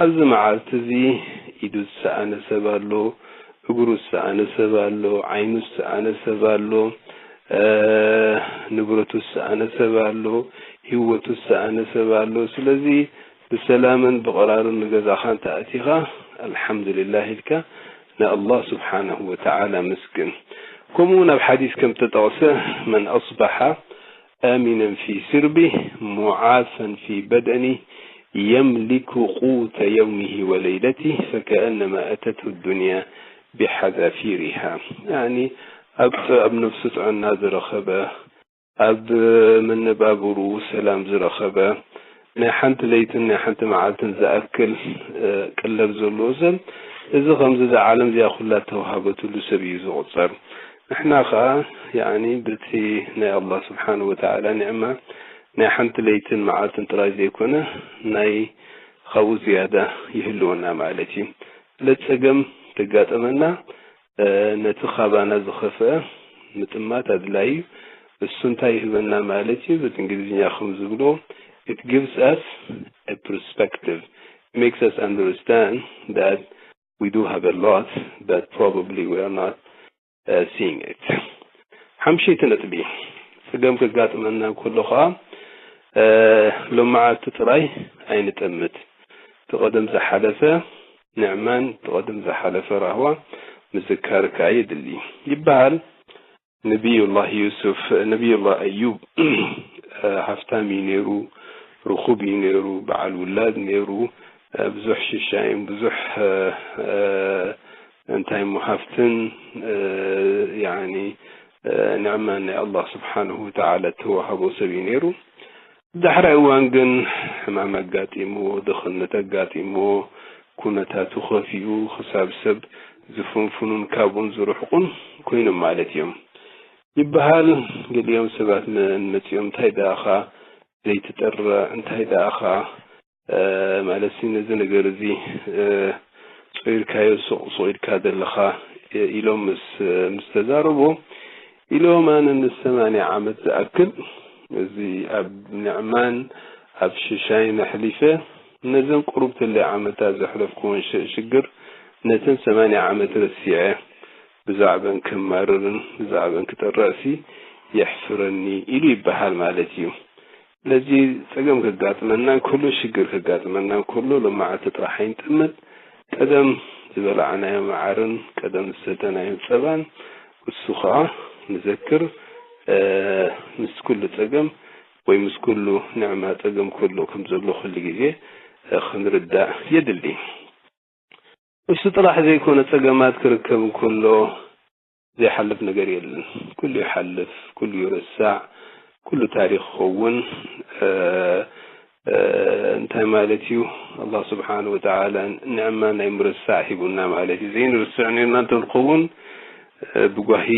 ኣብዚ መዓልቲ እዚ ኢዱ ዝሰኣነ ሰብ ኣሎ፣ እግሩ ዝሰኣነ ሰብ ኣሎ፣ ዓይኑ ዝሰኣነ ሰብ ኣሎ፣ እ፣ ንብረቱ ዝሰኣነ ሰብ ኣሎ፣ ህይወቱ ዝሰኣነ ሰብ ኣሎ። ስለዚ ብሰላምን ብቐራርን ንገዛኻ እንተ ኣቲኻ፣ ኣልሓምዱሊላህ ኢልካ ንኣላህ ስብሓነሁ ወተዓላ መስግን። ከምኡ እውን ኣብ ሓዲስ ከም ተጠቕሰ፣ መን ኣስበሓ ኣሚነን ፊ ስርቢህ ሙዓፈን ፊ በደኒህ የምሊኩ ቁተ የውሚሂ ወለይለቲህ ፈከአነማ ኣተትሁ ዱንያ ቢሓዛፊሪሃ። ያኒ ኣብ ጥ-፣ ኣብ ነፍሱ ጥዕና ዝረኸበ፣ ኣብ መነባብሩ ሰላም ዝረኸበ፣ ናይ ሓንቲ ለይትን ናይ ሓንቲ መዓልትን ዝኣክል፣ እ፣ ቀለብ ዘለዎ ሰብ፣ እዚ ከምዚ እዛ ዓለም እዚኣ ኩላ ተዋሃበትሉ ሰብ እዩ ዝቑጸር። ንሕና ኸኣ፣ ያኒ፣ በቲ ናይ ኣላህ ስብሓነሁ ወተዓላ ኒዕማ ናይ ሓንቲ ለይትን መዓልትን ጥራይ ዘይኮነ፣ ናይ ካብኡ ዝያዳ ይህልወና ማለት እዩ። ስለ ጸገም ተጋጠመና፣ እ፣ ነቲ ካባና ዝኸፍአ ምጥማት ኣድላዪ እዩ። እሱ እንታይ ይህበና ማለት እዩ? በቲ እንግሊዝኛ ከም ዝብሎ፣ it gives us a perspective, makes us understand that we do have a lot, but probably we are not, uh, seeing it. ሓምሸይቲ ነጥቢ፣ ጸገም ከጋጥመና እንከሎ ኸኣ፣ እ፣ ሎመዓልቲ ጥራይ ኣይንጠምት። እቲ ቀደም ዝሓለፈ ንዕማን፣ እቲ ቀደም ዝሓለፈ ራህዋ ምዝካር ከኣ የድሊ ይበሃል። ነቢዩላህ ዩሱፍ፣ ነቢዩላህ ኣዩብ፣ እ፣ ሃፍታም እዩ ነይሩ፣ ርኹብ እዩ ነይሩ፣ በዓል ውላድ ነይሩ፣ እ፣ ብዙሕ ሽሻይን፣ ብዙሕ፣ እ፣ እ፣ እንታይ እሞ ሃፍትን፣ እ፣ ያኒ፣ እ፣ ንዕማን ናይ ኣላህ ስብሓነሁ ወተዓላ እተዋሃቦ ሰብ እዩ ነይሩ። ዳሕራይ እዋን ግን ሕማም ኣጋጢምዎ፣ ድኽነት ኣጋጢምዎ፣ ኩነታቱ ከፊኡ፣ ክሳብ ሰብ ዝፍንፍኑን ካብኡን ዝርሕቁን ኮይኖም ማለት እዮም ይበሃል። ገሊኦም ሰባት መ-፣ መጺኦም፣ "እንታይ ደኣኻ ዘይትጠርዕ? እንታይ ደኣኻ፣ እ፣ ማለት ሲ ነዚ ነገር እዚ፣ እ፣ ጾይርካዮ ሱቕ ሱቕ ኢልካ ዘለኻ?" እ፣ ኢሎም ምስ፣ ምስ ተዛረቡ፣ ኢሎም ኣነ ንሰማንያ ዓመት ዝኣክል እዚ ኣብ ንዕማን ኣብ ሽሻይን ኣሕሊፈ፣ ነዘን ቁሩብ ተለ ዓመታት ዘሕለፍኩወን ሽ-፣ ሽግር ነተን ሰማንያ ዓመት ረሲዐ፣ ብዛዕበን ከማርርን ብዛዕበን ክጠርዕሲ የሕፍረኒ ኢሉ ይበሃል ማለት እዩ። ስለዚ ጸገም ከጋጥመና እንከሎ፣ ሽግር ከጋጥመና እንከሎ፣ ሎማዓልቲ ጥራሕ ኣይንጠምት። ቀደም ዝበላዕናዮ መዓርን ቀደም ዝሰተናዮ ጸባን፣ እሱ ኸኣ ንዘክር፣ እ፣ ምስ ኩሉ ጸገም ወይ ምስ ኩሉ ንዕማ ጸገም ከሎ ከም ዘሎ ኩሉ ግዜ፣ እ፣ ክንርዳእ የድሊ። እሱ ጥራሕ ዘይኮነ፣ ጸገማት ክርከብ እንከሎ ዘይሓልፍ ነገር የለን። ኩሉ ይሓልፍ፣ ኩሉ ይርሳዕ፣ ኩሉ ታሪኽ ይኸውን። እ፣ እ፣ እንታይ ማለት እዩ? ኣላህ ስብሓነ ወተዓላ ንዕማ ናይ ምርሳዕ ሂቡና ማለት እዩ። ዘይንርስዕ ነርና እንተንኸውን፣ እ፣ ብጓሂ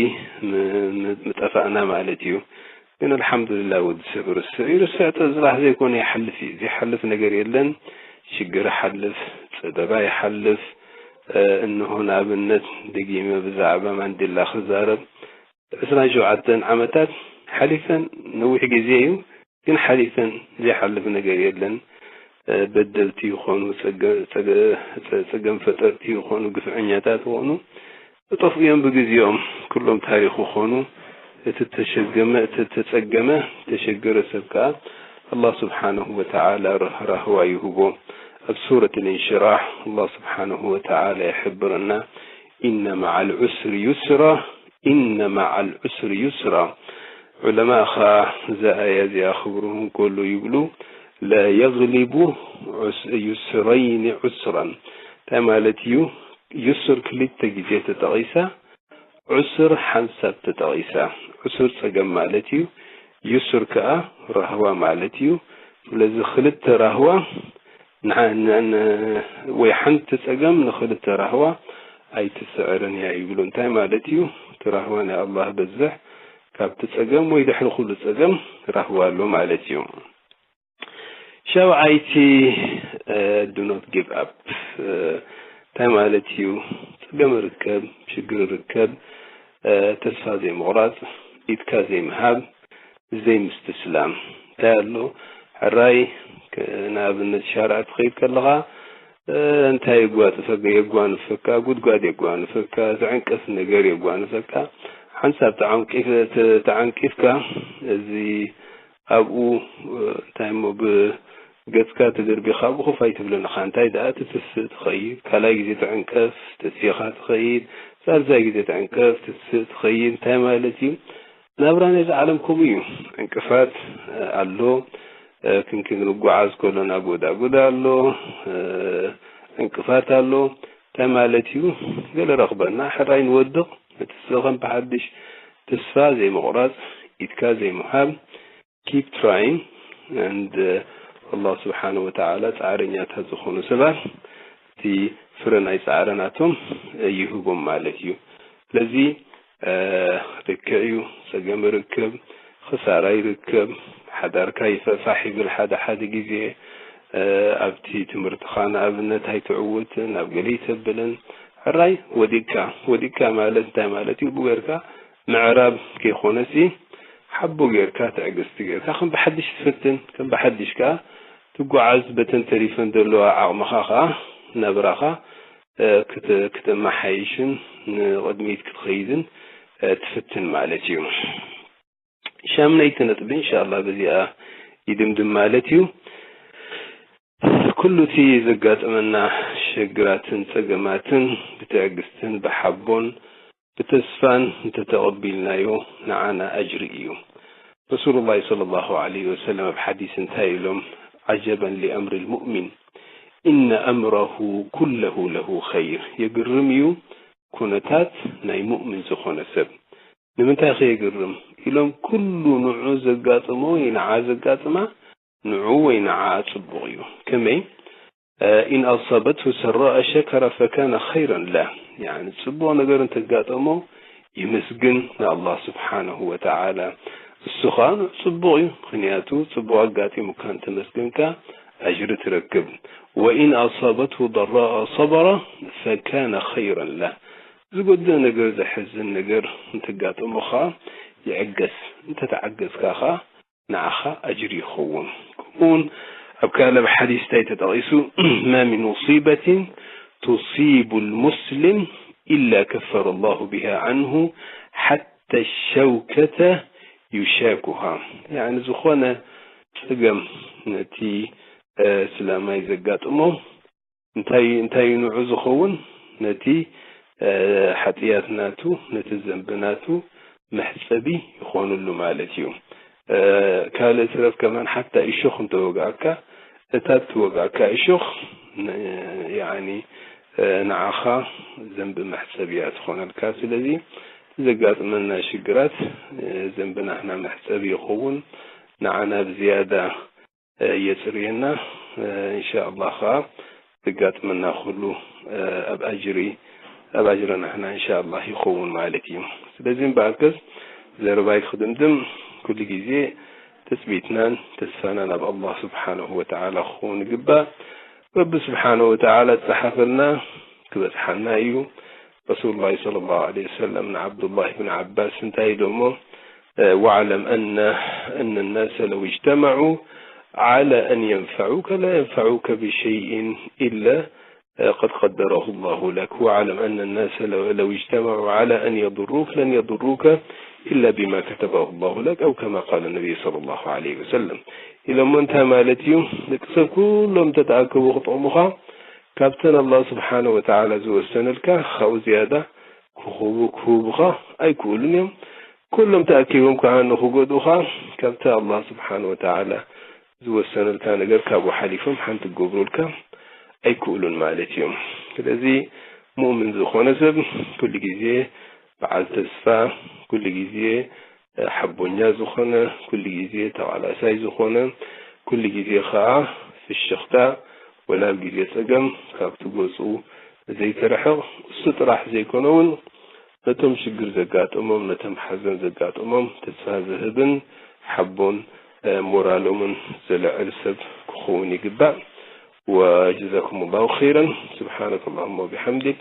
ም-፣ ም-፣ ምጠፋእና ማለት እዩ። ግን ኣልሓምዱሊላህ ወዲ ሰብ ይርስዕ፣ ይርስዕ ጥራሕ ዘይኮነ ይሓልፍ እዩ። ዘይሓልፍ ነገር የለን። ሽግር ይሓልፍ፣ ጸበባ ይሓልፍ። እ፣ እንሆ ንኣብነት ደጊመ ብዛዕባ ማንዴላ ክዛረብ፣ ዕስራን ሸውዓተን ዓመታት ሓሊፈን፣ ነዊሕ ግዜ እዩ፣ ግን ሓሊፈን ዘይሓልፍ ነገር የለን። እ፣ በደልቲ ይኾኑ፣ ጸገ-፣ ጸገ-፣ ጸ-፣ ጸገም ፈጠርቲ ይኾኑ፣ ግፍዐኛታት ይኾኑ፣ ዝጠፍኡ እዮም ብግዜኦም። ኩሎም ታሪኽ ይኾኑ። እቲ ተሸገመ፣ እቲ ተጸገመ፣ ተሸገረ ሰብ ከኣ ኣላህ ስብሓነሁ ወተዓላ ራህ-፣ ራህዋ ይህቦ። ኣብ ሱረት ልእንሽራሕ ኣላህ ስብሓነሁ ወተዓላ ይሕብረና፣ "ኢነ መዓል ዑስሪ ዩስራ፣ ኢነ መዓል ዑስሪ ዩስራ።" ዑለማ ኸኣ እዛ ኣያ እዚኣ ክብርሁ እንከሎ ይብሉ፣ "ላ የግሊቡ ዑስ-፣ ዩስረይኒ ዑስራን።" እንታይ ማለት እዩ? ዩስር ክልተ ግዜ ተጠቒሳ፣ ዑስር ሓንሳብ ተጠቒሳ። ዑስር ጸገም ማለት እዩ፣ ዩስር ከኣ ራህዋ ማለት እዩ። ስለዚ ክልተ ራህዋ ንሓ-፣ ን-፣ ን-፣ ወይ ሓንቲ ጸገም ንኽልተ ራህዋ ኣይትስዕርን እያ ይብሉ። እንታይ ማለት እዩ? እቲ ራህዋ ናይ ኣላህ በዝሕ፣ ካብቲ ጸገም ወይ ድሕሪ ኩሉ ጸገም ራህዋ ኣሎ ማለት እዩ። ሻውዓይቲ፣ እ፣ do not give up። እ፣ እንታይ ማለት እዩ? ጸገም ርከብ፣ ሽግር ርከብ፣ እ፣ ተስፋ ዘይምቑራጽ፣ ኢድካ ዘይምሃብ፣ ዘይምስትስላም። እንታይ ኣሎ? ሕራይ፣ ክ-፣ ንኣብነት ሻርዕ ትኸይድ ከለኻ፣ እ፣ እንታይ የጓጥፈካ? የጓንፈካ፣ ጉድጓድ የጓንፈካ፣ ዝዕንቀፍ ነገር የጓንፈካ። ሓንሳብ ተዓንቂፍ-፣ ተ-፣ ተዓንቂፍካ፣ እዚ ኣብኡ፣ እ፣ እንታይ እሞ፣ ብገጽካ ተደርቢኻ ብኹፍ ኣይትብልን ኢኻ። እንታይ ደኣ፣ ትትስእ ትኸይድ፣ ካልኣይ ግዜ ትዕንቀፍ፣ ተሲኻ ትኸይድ፣ ሳልሳይ ግዜ ትዕንቀፍ፣ ትትስእ ትኸይድ። እንታይ ማለት እዩ? ናብራ ናይዚ ዓለም ከምኡ እዩ። ዕንቅፋት፣ እ፣ ኣሎ። እ፣ ክንክን ክንጓዓዝ ከሎ ናብ ጎዳጉዳ ኣሎ። እ፣ ዕንቅፋት ኣሎ። እንታይ ማለት እዩ? ገለ ረኽበና፣ ሕራይ ንወድቕ፣ ንትስእ ከም ብሓድሽ፣ ተስፋ ዘይምቑራጽ፣ ኢድካ ዘይምሃብ፣ keep trying and፣ እ፣ ኣላህ ስብሓነሁ ወተዓላ ጻዕረኛታት ዝኾኑ ሰባት እቲ ፍረ ናይ ጻዕረ ናቶም፣ እ፣ ይህቦም ማለት እዩ። ስለዚ፣ እ፣ ልክዕ እዩ፣ ጸገም ይርከብ፣ ክሳራ ይርከብ፣ ሓዳርካ ይፈፋሕ ይብል ሓደ ሓደ ግዜ፣ እ፣ ኣብቲ ትምህርትኻ ንኣብነት ኣይትዕውትን፣ ኣብ ገለ ይተብልን። ሕራይ ወዲቅካ፣ ወዲቅካ ማለት እንታይ ማለት እዩ? ብኡ ጌርካ ምዕራብ ከይኮነሲ፣ ሓቦ ጌርካ፣ ትዕግስቲ ጌርካ፣ ከም ብሓድሽ ትፍትን፣ ከም ብሓድሽ ከኣ ትጓዓዝ፣ በተን ተሪፈን ዘለዋ ዓቕምኻ ከኣ ናብራኻ፣ እ፣ ክተ-፣ ክተመሓይሽን ንቕድሚት ክትኸይድን፣ እ፣ ትፍትን ማለት እዩ። ሻምነይቲ ነጥቢ፣ እንሻላ፣ በዚኣ ይድምድም ማለት እዩ። ኩሉ እቲ ዘጋጥመና ሽግራትን ጸገማትን ብትዕግስትን ብሓቦን ብተስፋን እንተተቐቢልናዮ፣ ንዓና ኣጅሪ እዩ። ረሱሉላህ ሰለላሁ ዐለይሂ ወሰለም ኣብ ሓዲስ እንታይ ኢሎም? "ዓጀበን ሊኣምሪ ልሙእሚን፣ ኢነ ኣምረሁ ኩለሁ ለሁ ኸይር።" የግርም እዩ ኩነታት ናይ ሙእሚን ዝኾነ ሰብ። ንምንታይ ኸ የግርም? ኢሎም፣ ኩሉ ንዑ ዘጋጥሞ ወይ ንዓ ዘጋጥማ፣ ንዑ ወይ ንዓ ጽቡቕ እዩ። ከመይ? እ፣ "ኢን ኣሳበትሁ ሰራእ ሸከረ ፈካነ ኸይረን ለህ።" ያኒ ጽቡቕ ነገር እንተጋጠሞ ይምስግን ንኣላህ ስብሓነሁ ወተዓላ። እሱ ኸኣ ንዑ ጽቡቕ እዩ። ምኽንያቱ ጽቡቕ ኣጋጢሙካ እንተመስገንካ ኣጅሪ ትረክብ። "ወኢን ኣሳበትሁ ደራእ ሰበረ ፈካነ ኸይረን ለህ።" ዝጎድእ ነገር፣ ዘሕዝን ነገር እንተጋጠሞ ኸኣ ይዕገስ። እንተተዓገስካ ኸኣ ንዓኻ ኣጅሪ ይኸውን። ከምኡውን ኣብ ካልእ ሓዲስ እንታይ ተጠቒሱ? "ማ ሚን ሙሲበትን ቱሲቡ ልሙስሊም ኢላ ከፈረ ላሁ ቢሃ ዓንሁ ሓተ ሸውከተ ዩሻኩሃ።" ያኒ ዝኾነ ጸገም ነቲ፣ እ፣ እስላማይ ዘጋጥሞ እንታይ፣ እንታይ እዩ ንዑ ዝኸውን? ነቲ፣ እ፣ ሓጥያት ናቱ፣ ነቲ ዘንቢ ናቱ መሕጸቢ ይኾንሉ ማለት እዩ። እ፣ ካልእ ትረፍ ከማን ሓታ እሾኽ እንተወግኣካ፣ እታ እትወግኣካ እሾኽ ን-፣ ያኒ፣ እ፣ ንዓኻ ዘንቢ መሕጸቢ እያ ትኾነልካ። ስለዚ ዘጋጥመና ሽግራት፣ እ፣ ዘንቢ ናህና መሕጸቢ ይኸውን፣ ንዓና ብዝያዳ እ፣ የጽርየና። እ፣ ኢንሻኣላህ ኸኣ ዘጋጥመና ኩሉ፣ እ፣ ኣብ ኣጅሪ፣ ኣብ ኣጅሪ ናህና ኢንሻኣላህ ይኸውን ማለት እዩ። ስለዚ እምበኣርከስ ዘረባይ ክድምድም፣ ኩሉ ግዜ ትጽቢትናን ተስፋናን ኣብ ኣላህ ስብሓነሁ ወተዓላ ክኸውን ይግባእ። ረቢ ስብሓነሁ ወተዓላ ዝጸሓፈልና ክበጽሓና እዩ። ረሱሉላህ ሰለላሁ ዐለይሂ ወሰለም ንዓብዱላህ ብን ዓባስ እንታይ ኢሎሞ? "ወዕለም ኣነ፣ ኣነ ናሰ ለው እጅተመዑ ዓላ ኣን የንፈዑከ ላ የንፈዑከ ብሸይእን ኢላ ቀድ ቀደረሁ ላሁ ለክ። ወዕለም ኣነ ናሰ ለው፣ ለው እጅተመዑ ዓላ ኣን የዱሩከ ለን የዱሩከ ኢላ ቢማ ከተበሁ ላሁ ለክ፣ ኣው ከማ ቃለ ነቢይ ሰለላሁ ዐለይሂ ወሰለም." ኢሎሞ እንታይ ማለት እዩ? ደቂ ሰብ ኩሎም ተተኣከቡ ክጠቕሙኻ፣ ካብተን ኣላህ ስብሓነ ወተዓላ ዝወሰነልካ፣ ካብኡ ዝያዳ ክኹቡ-፣ ክህቡኻ ኣይክእሉን እዮም። ኩሎም ተኣኪቦም ከዓ ንኽጎድኡኻ፣ ካብቲ ኣላህ ስብሓነ ወተዓላ ዝወሰነልካ ነገር ካብኡ ሓሊፎም ሓንቲ ክገብሩልካ ኣይክእሉን ማለት እዮም። ስለዚ ሙእምን ዝኾነ ሰብ ኩሉ ግዜ በዓል ተስፋ፣ ኩሉ ግዜ ሓቦኛ ዝኾነ፣ ኩሉ ግዜ ተቓላሳይ ዝኾነ፣ ኩሉ ግዜ ኸዓ ፍሽኽታ ወላ ኣብ ግዜ ጸገም ካብቲ ገጹ ዘይትርሕቕ፣ እሱ ጥራሕ ዘይኮነ እውን ነቶም ሽግር ዘጋጠሞም፣ ነቶም ሓዘን ዘጋጠሞም ተስፋ ዝህብን ሓቦን፣ እ፣ ሞራሎምን ዘልዕል ሰብ ክኸውን ይግባእ። وجزاكم الله خيرا. سبحانك اللهم وبحمدك.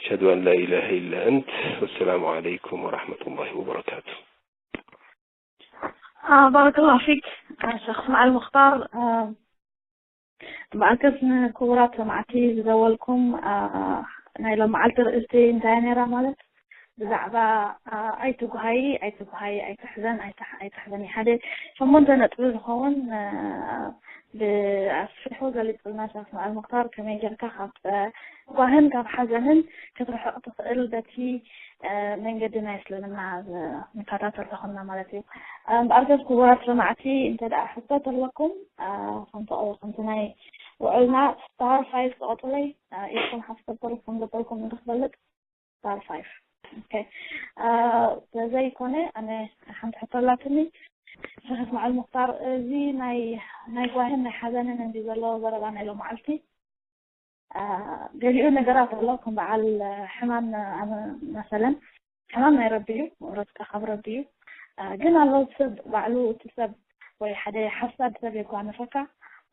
أشهد أن لا إله إلا أنت. والسلام عليكم ورحمة الله وبركاته. آه، بارك الله فيك. ሸኽ እስማዓል ሙኽታር፣ ብኣገዝ ንክቡራት ሰማዕቲ ዝደወልኩም፣ ናይ ሎመዓልቲ ርእስቲ እንታይ ነይራ ማለት ብዛዕባ ኣይትጉሃይ ኣይትጉሃይ ኣይትሕዘን ኣይትሕዘን ሓደ ሸሞንተ ነጥቢ ዝኸውን ብኣስፊሑ ገሊፅልና ሸኽ እስማዓል ሙኽታር። ከመይ ጌርካ ካብ ጓህን ካብ ሓዘንን ክትርሕቕ ትኽእል በቲ መንገዲ ናይ እስልምና ንከታተል ተኾንና ማለት እዩ። እምበኣር ግን ክቡራት ሰማዕቲ እንተ ደኣ ሕቶ ተለኩም ከምቲ ናይ ውዕልና ስታር ፋይፍ ተቐጥለይ ኢልኩም ሓፍተበል ከም ዘበልኩም እንክፈልጥ ስታር ፋይፍ። ተዘይኮነ ኣነ ሓንቲ ሕቶ ኣላትኒ። ሸኽ እስማዓል ሙኽታር፣ እዚ ናይ ናይ ጓህን ናይ ሓዘንን እንዲ ዘለዎ ዘረባ ናይ ሎመዓልቲ ገሊኡ ነገራት ኣሎ ከም በዓል ሕማም መሰለን ሕማም ናይ ረቢ እዩ። ረዝቃ ካብ ረቢ እዩ። ግን ኣሎ ሰብ ባዕሉ እቲ ሰብ ወይ ሓደ ሓሳድ ሰብ የጓነፈካ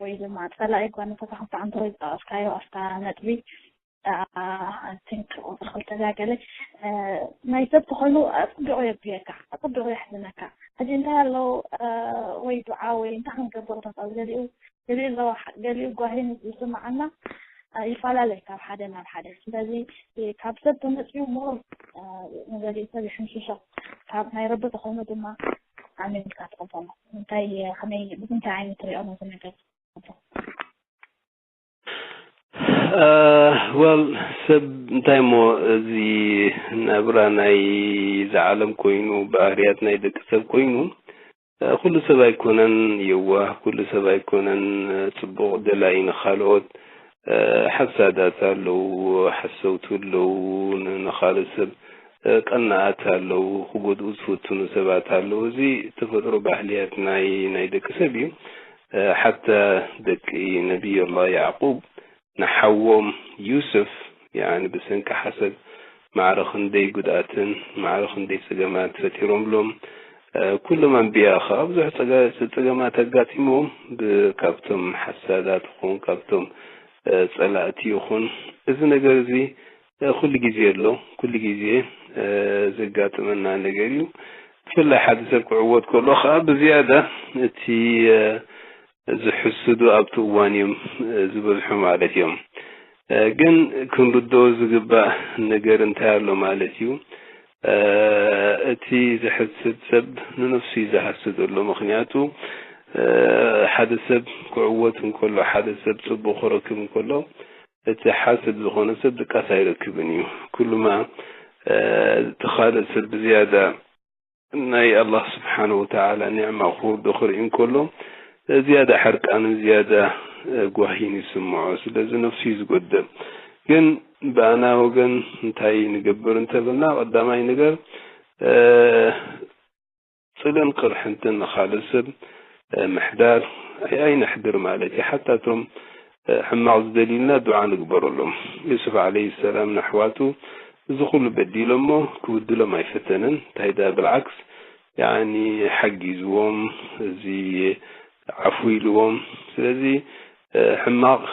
ወይ ድማ ፀላእ የጓነፈካ ከምቲ ኣንተ ዝጠቐስካዮ ኣብታ ነጥቢ ቲንክ ቁፅሪ ክልተ ዛገለ ናይ ሰብ ተኮይኑ ኣፅቢቑ የብየካ ኣፅቢቑ የሕዝነካ። ሕጂ እንታይ ኣሎ ወይ ዱዓ ወይ እንታይ ክንገብር ተኽእል ገሊኡ ገሊኡ ኣለዋ ገሊኡ ጓሂ ዝስምዓና ይፈላለ ካብ ሓደ ናብ ሓደ። ስለዚ ካብ ሰብ ተመፅዩ ምሩር ንገሊኡ ሰብ ይሕምሽሾ ካብ ናይ ረቢ ተኾይኑ ድማ ኣሜን ኢልካ ትቕበሎ። እንታይ ከመይ ብምንታይ ዓይነት ትሪኦ ነዚ ነገር? ወል ሰብ እንታይ እሞ እዚ ናብራ ናይ ዝዓለም ኮይኑ ባህርያት ናይ ደቂ ሰብ ኮይኑ ኩሉ ሰብ ኣይኮነን የዋህ፣ ኩሉ ሰብ ኣይኮነን ጽቡቕ ደላይ ንኻልኦት፣ ሓሳዳት ኣለዉ፣ ሓሰውቲ ኣለዉ፣ ንኻልእ ሰብ ቀናኣት ኣለዉ፣ ክጎድኡ ዝፍትኑ ሰባት ኣለዉ። እዚ ተፈጥሮ ባህልያት ናይ ናይ ደቂ ሰብ እዩ። ሓታ ደቂ ነቢዩላህ ያዕቁብ ንሓዎም ዩስፍ ያኒ ብሰንኪ ሓሰድ ማዕረ ክንደይ ጉድኣትን ማዕረ ክንደይ ጸገማት ፈጢሮምሎም። ኩሎም ኣንብያ ከኣ ብዙሕ ጸገማት ኣጋጢሞም ካብቶም ሓሳዳት ይኹን ካብቶም ጸላእቲ ይኹን። እዚ ነገር እዚ ኩሉ ግዜ ኣሎ፣ ኩሉ ግዜ ዘጋጥመና ነገር እዩ። ብፍላይ ሓደ ሰብ ክዕወት ከሎ ከኣ ብዝያዳ እቲ ዝሕስዱ ኣብቲ እዋን እዮም ዝበዝሑ ማለት እዮም። ግን ክንርድኦ ዝግባእ ነገር እንታይ ኣሎ ማለት እዩ፣ እቲ ዝሕስድ ሰብ ንነፍሱ እዩ ዝሓስድ ዘሎ። ምኽንያቱ ሓደ ሰብ ክዕወት እንከሎ፣ ሓደ ሰብ ጽቡቕ ክረክብ እንከሎ፣ እቲ ሓስድ ዝኾነ ሰብ ድቃስ ኣይረክብን እዩ። ኩሉማ እቲ ካልእ ሰብ ብዝያዳ ናይ ኣላህ ስብሓነ ወተዓላ ኒዕማ ክወርዶ ክርኢ እንከሎ ዝያዳ ሕርቃንን ዝያዳ ጓሂን ይስምዖ። ስለዚ ነፍሱ እዩ ዝጎድእ። ግን ብኣና ወገን እንታይ ንገብር እንተበልና ቀዳማይ ነገር ጽልእን ቅርሕንትን ንኻልእ ሰብ ምሕዳር ኣይነሕድር ማለት እዩ። ሓታ እቶም ሕማቕ ዝደልዩልና ዱዓ ንግበረሎም። ዩሱፍ ዓለይሂ ሰላም ንኣሕዋቱ እዚ ኩሉ በዲሎሞ ክብድሎም ኣይፈተነን። እንታይ ደኣ ብልዓክስ ያኒ ሓጊዝዎም፣ እዚ ዓፉ ኢልዎም። ስለዚ ሕማቕ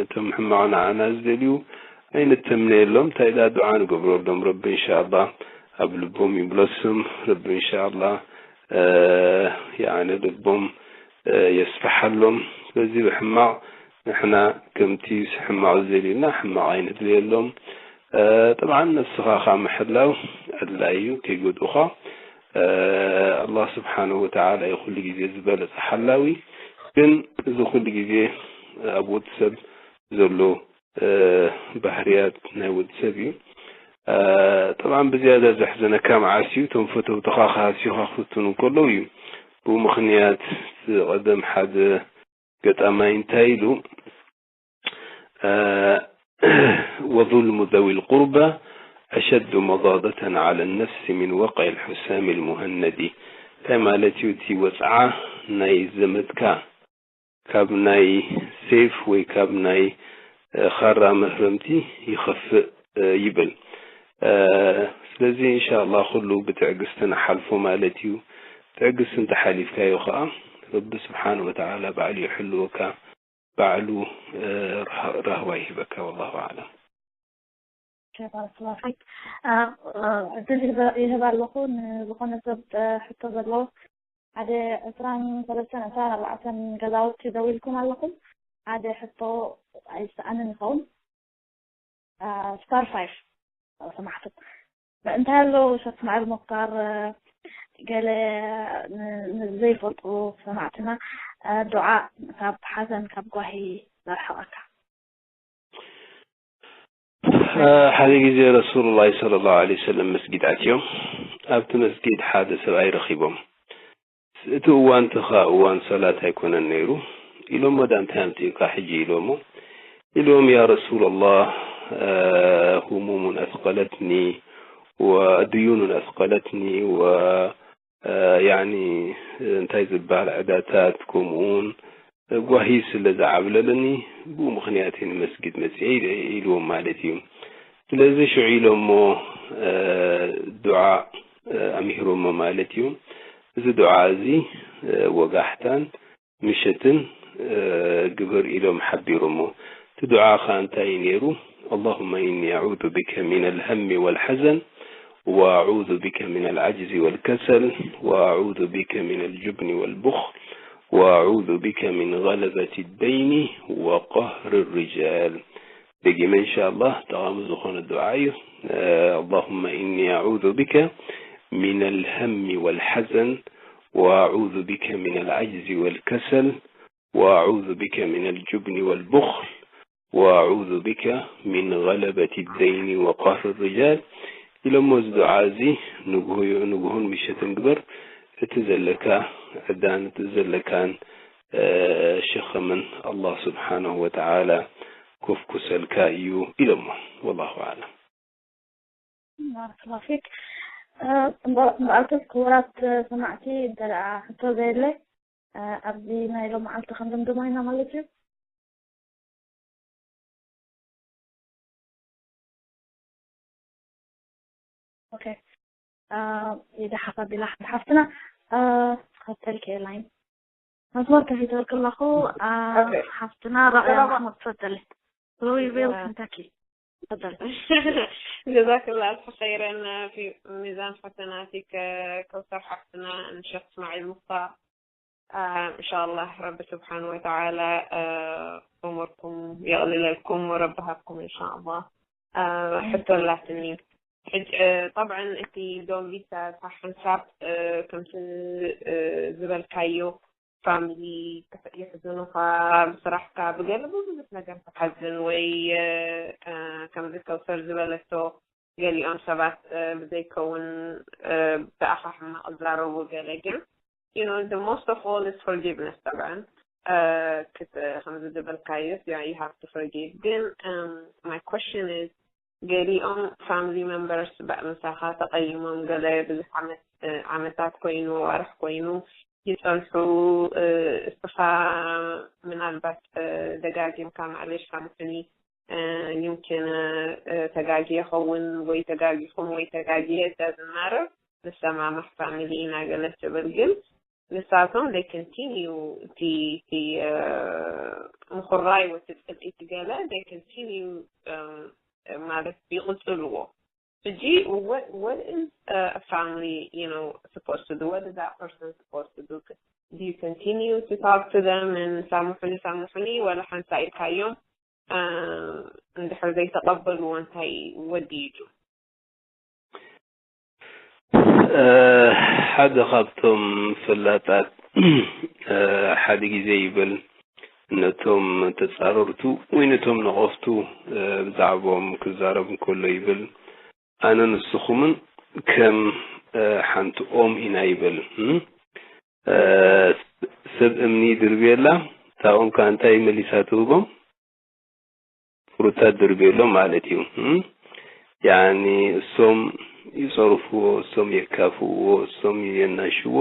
እቶም ሕማቕ ንዓና ዝደልዩ ኣይንተምነየሎም። እንታይ ደኣ ዱዓ ንገብረሎም ረቢ እንሻኣላህ ኣብ ልቦም ይምለሶም። ረቢ እንሻኣላህ ያኒ ልቦም የስፍሓሎም። ስለዚ ብሕማቕ ንሕና ከምቲ ሕማቕ ዝደልዩና ሕማቕ ኣይንድልየሎም። ጠብዓን ነፍስኻ ካብ ምሕላው ኣድላይ እዩ፣ ከይጎድኡኻ። ኣላህ ስብሓነሁ ወተዓላ እዩ ኩሉ ግዜ ዝበለጸ ሓላዊ። ግን እዚ ኩሉ ግዜ ኣብ ወዲ ሰብ ዘሎ ባህርያት ናይ ወዲ ሰብ እዩ። ጠብዓን ብዝያዳ ዘሕዘነካ መዓስ እዩ፣ እቶም ፈተውትኻ ክሃስዩኻ ክፍትኑ እንከለዉ እዩ። ብኡ ምኽንያት እቲ ቀደም ሓደ ገጣማይ እንታይ ኢሉ፣ وظلم ذوي القربى أشد مضاضة على النفس من وقع الحسام المهند። እንታይ ማለት እዩ? እቲ ወጽዓ ናይ ዘመድካ ካብ ናይ ሴፍ ወይ ካብ ናይ ኻራ መህረምቲ ይኸፍእ ይብል። ስለዚ እንሻላ ኩሉ ብትዕግስቲ ንሓልፎ ማለት እዩ። ትዕግስቲ እንተሓሊፍካዮ ከዓ ረቢ ስብሓን ወተዓላ ባዕሉ ይሕልወካ፣ ባዕሉ ራህዋ ይህበካ። ወላሁ ኣዕለም። ሸባብ ትራፊክ ዕድል ይህብ ኣለኹ። ንዝኾነ ሰብ ሕቶ ዘለዎ ሓደ ዕስራን ሰለስተን ዕስራን ኣርባዕተን ገዛውቲ ደው ኢልኩም ኣለኹም። ሓደ ሕቶ ኣይሰኣንን ይኸውን። ስታር ፋይፍ ሰማዕቱ እንታይ ኣሎ? ሸክ እስማዒል ሙክታር፣ ገለ ን- ንዘይፈልጡ ሰማዕትና፣ ዱዓ ካብ ሓዘን ካብ ጓሂ ዘርሕቐካ። ሓደ ግዜ ረሱሉላህ ሰለላሁ ዐለይሂ ወሰለም መስጊድ ኣትዮም። ኣብቲ መስጊድ ሓደ ሰብኣይ ረኺቦም። እቲ እዋን እቲ ኸኣ እዋን ሰላት ኣይኮነን ነይሩ። ኢሎሞ፣ ዳ እንታይ ኣምጺኡካ ሕጂ ኢሎሞ። ኢሎም፣ ያ ረሱላላህ፣ هموم أثقلتني وديون أثقلتني و ያኒ እንታይ ዝበሃል ዕዳታት፣ ከምኡውን ጓሂ ስለ ዝዓብለለኒ፣ ብኡ ምኽንያት እየ ንመስጊድ መጺአ ኢለ ኢልዎም ማለት እዩ። ስለዚ ሽዑ ኢሎሞ ዱዓ ኣምሂሮሞ ማለት እዩ። እዚ ዱዓ እዚ ወጋሕታን ምሸትን ግበር ኢሎም ሓቢሮሞ። እቲ ዱዓ ኸኣ እንታይ እዩ ነይሩ? اللهم إني أعوذ بك من الهم والحزن وأعوذ بك من العجز والكسل وأعوذ بك من الجبن والبخل وأعوذ بك من غلبة الدين وقهر الرجال. ደጊመ إن شاء الله ጠቓሚ ዝኾነ ዱዓ እዩ። اللهم إني أعوذ بك من الهم والحزن وأعوذ بك من العجز والكسل وأعوذ بك من الجبن والبخل وأعوذ بك من غلبة الدين وقهر الرجال ኢሎሞ። እዚ ዱዓ እዚ ንግሆ ንግሆን ምሸትን ግበር፣ እቲ ዘለካ ዕዳን እቲ ዘለካን ሸኸምን ኣላህ ስብሓነሁ ወተዓላ ኮፍኩሰልካ እዩ ኢሎሞ። ወላሁ ኣዕለም። ባረከላሁ ፊክ። እምበኣርከስ ክቡራት ሰማዕቲ፣ እንተ ደኣ ሕቶ ዘየለ ኣብዚ ናይ ሎም መዓልቲ ክንድምድሞ ኢና ማለት እዩ። ኦኬ። ኢዳ ሓፍ ኣቢላ ሓንቲ ሓፍትና፣ ክኸተልኪ እየ ላይን። መስመር ከፊተልኪ ኣለኹ። ሓፍትና ራእያ ማሕሙድ፣ ትፈተሊ። ሉዊቪል፣ ኬንታኪ። ትፈተሊ። ጀዛክላ ኣልፍ ኸይረን። ሚዛን ፈተናቲክ፣ ከውሰር ሓፍትና፣ ንሸክ እስማዒል ሙኽታር። እንሻላህ ረቢ ስብሓን ወተዓላ ዑመርኩም የቕልለልኩም ወረቢ ሃብኩም እንሻላህ። ሕቶ ኣላትኒ። ሕጂ ጠብዐን እቲ ዶንቪሳ እታ ሓንሳብ ከምቲ ዝበልካዮ ፋሚሊ ይሕዝኑኻ፣ ብስራሕካ ብገለ ብዙሕ ነገር ትሓዝን ወይ ከምዚ ከውሰር ዝበለቶ ገሊኦም ሰባት ብዘይከውን ብኣኻ ሕማቕ ዝዛረቡ ገለ ግን you know the most of all is forgiveness. ጠብዐን ከምዚ ዝበልካዮ you have to forgive ግን my question is ገሊኦም family members ምሳኻ ተቐይሞም ገለ ብዙሕ ዓመት ዓመታት ኮይኑ ኣዋርሕ ኮይኑ ይጸንሑ እስኻ ምናልባት ደጋጊምካ ማዕሌሽ ሳምሕኒ يمكن ተጋጊ ይኸውን ወይ ተጋጊኹም ወይ ተጋጊ it doesn't matter ንሰማማሕ family ኢና ገለ ትብል ግን ንሳቶም they continue እቲ እቲ ምኹራይ ወይ እቲ ጽልኢት ገለ they continue ማለት ይቕጽልዎ ሕጂ what what is a family you know supposed to do? What is that person supposed to do? Do you continue to talk to them and ሳምሑኒ ሳምሑኒ ወላ ሓንሳ ኢልካዮም እንድሕር ዘይተቐበልዎ እንታይ ወዲዩ? ሓደ ካብቶም ፈላጣት ሓደ ግዜ ይብል ነቶም ተጻረርቱ ወይ ነቶም ነቐፍቱ ብዛዕባኦም ክዛረብ እንከሎ ይብል ኣነ ንስኹምን ከም ሓንቲ ኦም ኢና ይብል። ሰብ እምኒ ይድርብየላ፣ እታ ኦም ከኣ እንታይ መሊሳ ትህቦም? ፍሩታ ትድርብየሎም ማለት እዩ። ያኒ እሶም ይጸርፍዎ፣ እሶም የካፍእዎ፣ እሶም የናሽዎ፣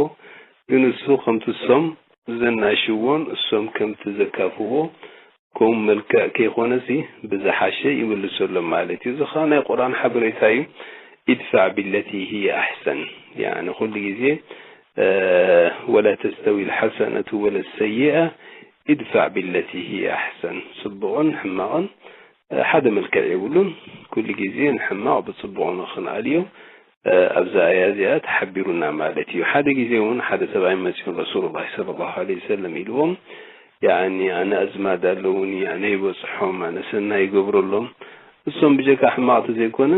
ግን እሱ ከምቲ እሶም ዘናሽዎን እሶም ከምቲ ዘካፍዎ ከምኡ መልክዕ ከይኮነሲ ብዝሓሸ ይምልሰሎም ማለት እዩ። እዚ ኸዓ ናይ ቁርኣን ሓበሬታ እዩ። ادفع بالتي هي أحسن يعني ኩሉ ግዜ ولا تستوي الحسنة ولا السيئة ادفع بالتي هي أحسن ጽቡቕን ሕማቕን ሓደ መልክዕ የብሉን። ኩሉ ግዜ ንሕማቕ ብጽቡቕ ንኽንኣልዮ ኣብዛ ኣያ እዚኣ ተሓቢሩና ማለት እዩ። ሓደ ግዜ እውን ሓደ ሰብኣይ መፅኡ ረሱሉላህ ሰለላሁ ዐለይሂ ወሰለም ኢልዎም፣ ያኒ ኣነ ኣዝማድ ኣለውኒ፣ ኣነ ይበፅሖም፣ ኣነ ሰናይ ይገብረሎም፣ እሶም ብጀካ ሕማቕ ተዘይኮነ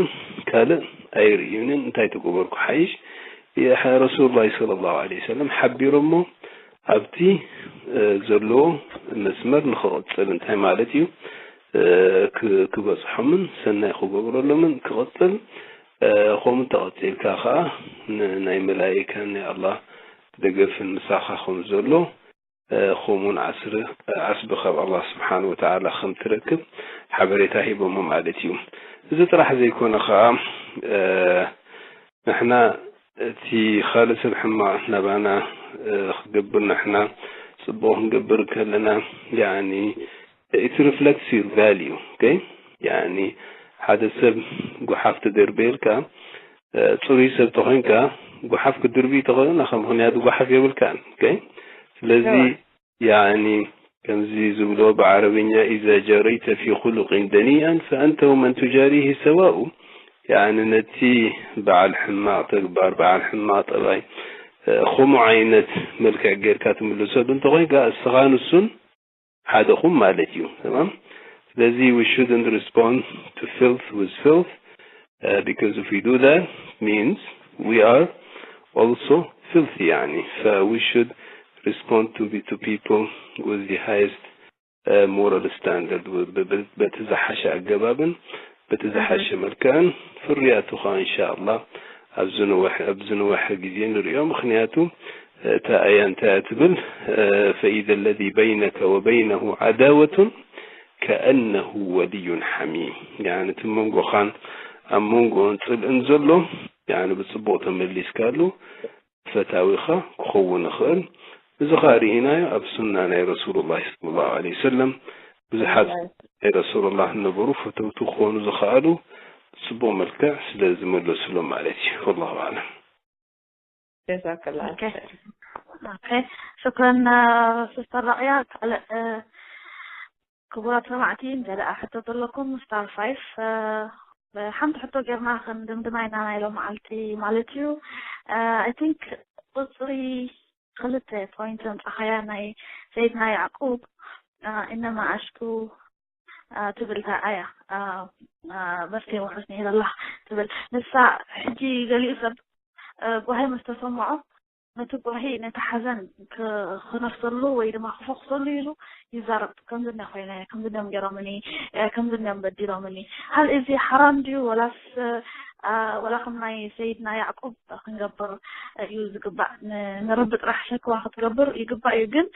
ካልእ ኣይርእዩንን፣ እንታይ ተገበርኩ ሓይሽ? ረሱሉላህ ሰለላሁ ዐለይሂ ወሰለም ሓቢሮሞ ኣብቲ ዘለዎ መስመር ንክቕፅል እንታይ ማለት እዩ? ክበፅሖምን ሰናይ ክገብረሎምን ክቕፅል ከምኡ ተቐፂልካ ከዓ ናይ መላይካን ናይ ኣላህ ደገፍን ምሳኻ ከም ዘሎ ከምኡውን ዓስሪ ዓስቢ ካብ ኣላህ ስብሓን ወተዓላ ከም ትረክብ ሓበሬታ ሂቦሞ ማለት እዩ። እዚ ጥራሕ ዘይኮነ ከዓ ንሕና እቲ ካልእ ሰብ ሕማቕ ናባና ክገብር ንሕና ፅቡቕ ክንገብር ከለና ያኒ it reflects your value okay ያኒ ሓደ ሰብ ጉሓፍ ተደርበየልካ ፅሩይ ሰብ ተኾይንካ ጉሓፍ ክድርቢ ተኾይኑ ናኸ ምክንያቱ ጉሓፍ የብልካን okay ስለዚ ያኒ ከምዚ ዝብሎ ብዓረብኛ إذا جريت في خلق دنيئا فأنت ومن تجاريه سواء ያኒ ነቲ በዓል ሕማቕ ተግባር በዓል ሕማቕ ጠባይ ከምኡ ዓይነት መልክዕ ጌርካ ትምልሰሉ እንተኾይንካ እስኻ ንሱን ሓደኹም ማለት እዩ። ተማም ስለዚ we shouldn't respond to filth with filth uh, because if we do that means we are also filthy يعني ف we should respond to, be, to people with the highest uh, moral standard በቲ ዝሓሸ ኣገባብን በቲ ዝሓሸ መልክዕን ፍርያቱ ከዓ እንሻ ኣላህ ኣብ ዝንውሕ ግዜ ንሪኦ ምክንያቱ እታ ኣያ እንታይ ትብል فإذا الذي بينك وبينه عداوة كأنه ولي حميم يعني እቲ መንጎኻን ኣብ መንጎን ፅልእን ዘሎ يعني ብፅቡቕ ተመሊስካሉ ፈታዊኻ ክኸውን ይኽእል። እዚ ኸዓ ርኢናዮ ኣብ ሱና ናይ ረሱሉላህ ሰለላሁ ዐለይሂ ወሰለም ብዙሓት ናይ ረሱሉላህ ዝነበሩ ፈተውቲ ክኾኑ ዝኸኣሉ ብፅቡቕ መልክዕ ስለ ዝመለሱሎም ማለት እዩ። ወላሁ ኣዕለም። ጀዛከላ ኦኬ ሽክረን ስስተር ራቅያ ካልእ ክቡራት ሰማዕቲ ገለ ሕቶ ዘለኩም ስታር ፋይፍ ሓንቲ ሕቶ ጌርና ክንድምድማ ኢና ናይ ሎመዓልቲ ማለት እዩ። I think ቁፅሪ ክልተ ፖይንት ዘምፃኻያ ናይ ሰይድና ያዕቁብ እነማ ኣሽኩ ትብል እታ ኣያ መፍትሒ ውሑስ ነይረላ ትብል ንሳ ሕጂ ገሊኡ ሰብ ጓሂ ምስ ተሰምዖ ነቲ ጓሂ ነቲ ሓዘን ክነፍሰሉ ወይ ድማ ክፈኽሰሉ ኢሉ ይዛረብ። ከምዚ እንዲያ ኮይነ፣ ከምዚ እንዲዮም ገይሮምኒ፣ ከምዚ እንዲዮም በዲሎምኒ። ሃል እዚ ሓራም ድዩ ወላስ ወላ ከም ናይ ሰይድና ያዕቁብ ክንገብር እዩ ዝግባእ? ንረቢ ጥራሕ ሸክዋ ክትገብር ይግባእ እዩ። ግን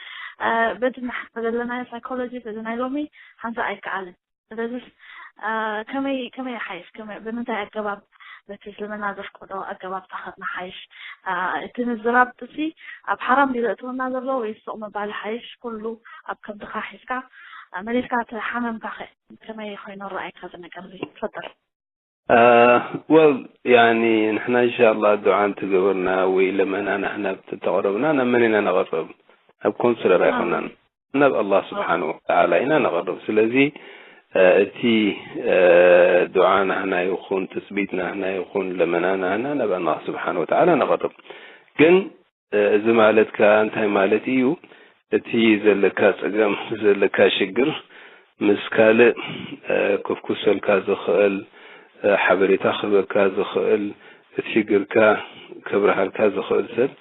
በዚ ንሓስቦ ዘለናዮ ሳይኮሎጂ በዚ ናይ ሎሚ ሓንሳእ ኣይከኣልን። ስለዚስ ከመይ ከመይ ይሓይሽ? ከመይ ብምንታይ ኣገባብ በቲ እስልምና ዘፍቀዶ ኣገባብ ታኸድና ሓይሽ? እቲ ምዝራብ ጥሲ ኣብ ሓራም ድዩ ዘእትወና ዘሎ ወይ ሱቕ ምባል ሓይሽ? ኩሉ ኣብ ከብድኻ ሒዝካ መሊስካ እቲ ሓመምካ ኸ ከመይ ኮይኑ ረኣይካ እዚ ነገር እዚ? ትፈጠር ወል ያኒ ንሕና እንሻላ ዱዓ እንትገበርና ወይ ለመና ንሕና ተተቕረብና ናብ መን ኢና ነቐርብ? ናብ ኮንስለር ኣይኮናን። ናብ ኣላህ ስብሓን ወተዓላ ኢና ነቐርብ። ስለዚ እቲ ዱዓ ናህና ይኹን ትፅቢት ናህና ይኹን ለመና ናህና ናብ ኣላህ ስብሓን ወተዓላ ነቐርብ። ግን እዚ ማለት ከኣ እንታይ ማለት እዩ? እቲ ዘለካ ጸገም ዘለካ ሽግር ምስ ካልእ ከፍኩሰልካ ዝኽእል ሓበሬታ ክህበካ ዝኽእል እቲ ሽግርካ ከብርሃልካ ዝኽእል ሰብ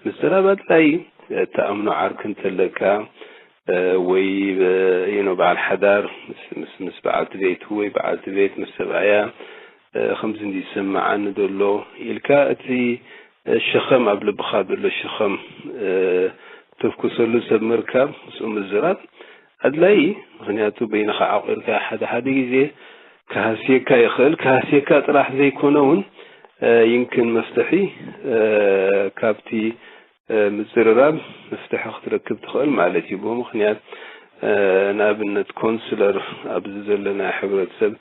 ምዝራብ ኣድላይ እዩ። እትኣምኖ ዓርኪ እንተለካ ወይ you know በዓል ሓዳር ምስ ምስ በዓልቲ ቤቱ ወይ በዓልቲ ቤት ምስ ሰብኣያ ከምዚ እንዲ ዝስምዓኒ ዘሎ ኢልካ እቲ ሸኸም ኣብ ልብኻ ዘሎ ሸኸም ተፍኩሰሉ ሰብ ምርካብ ምስኡ ምዝራብ ኣድላይ ምክንያቱ በይንኻ ዓቂርካ ሓደ ሓደ ግዜ ክሃስየካ ይኽእል ክሃስየካ ጥራሕ ዘይኮነ እውን ይንክን መፍትሒ ካብቲ ምዝርራብ መፍትሒ ክትረክብ ትኽእል ማለት እዩ ብምኽንያት ንኣብነት ኮንስለር ኣብዚ ዘለና ሕብረተሰብ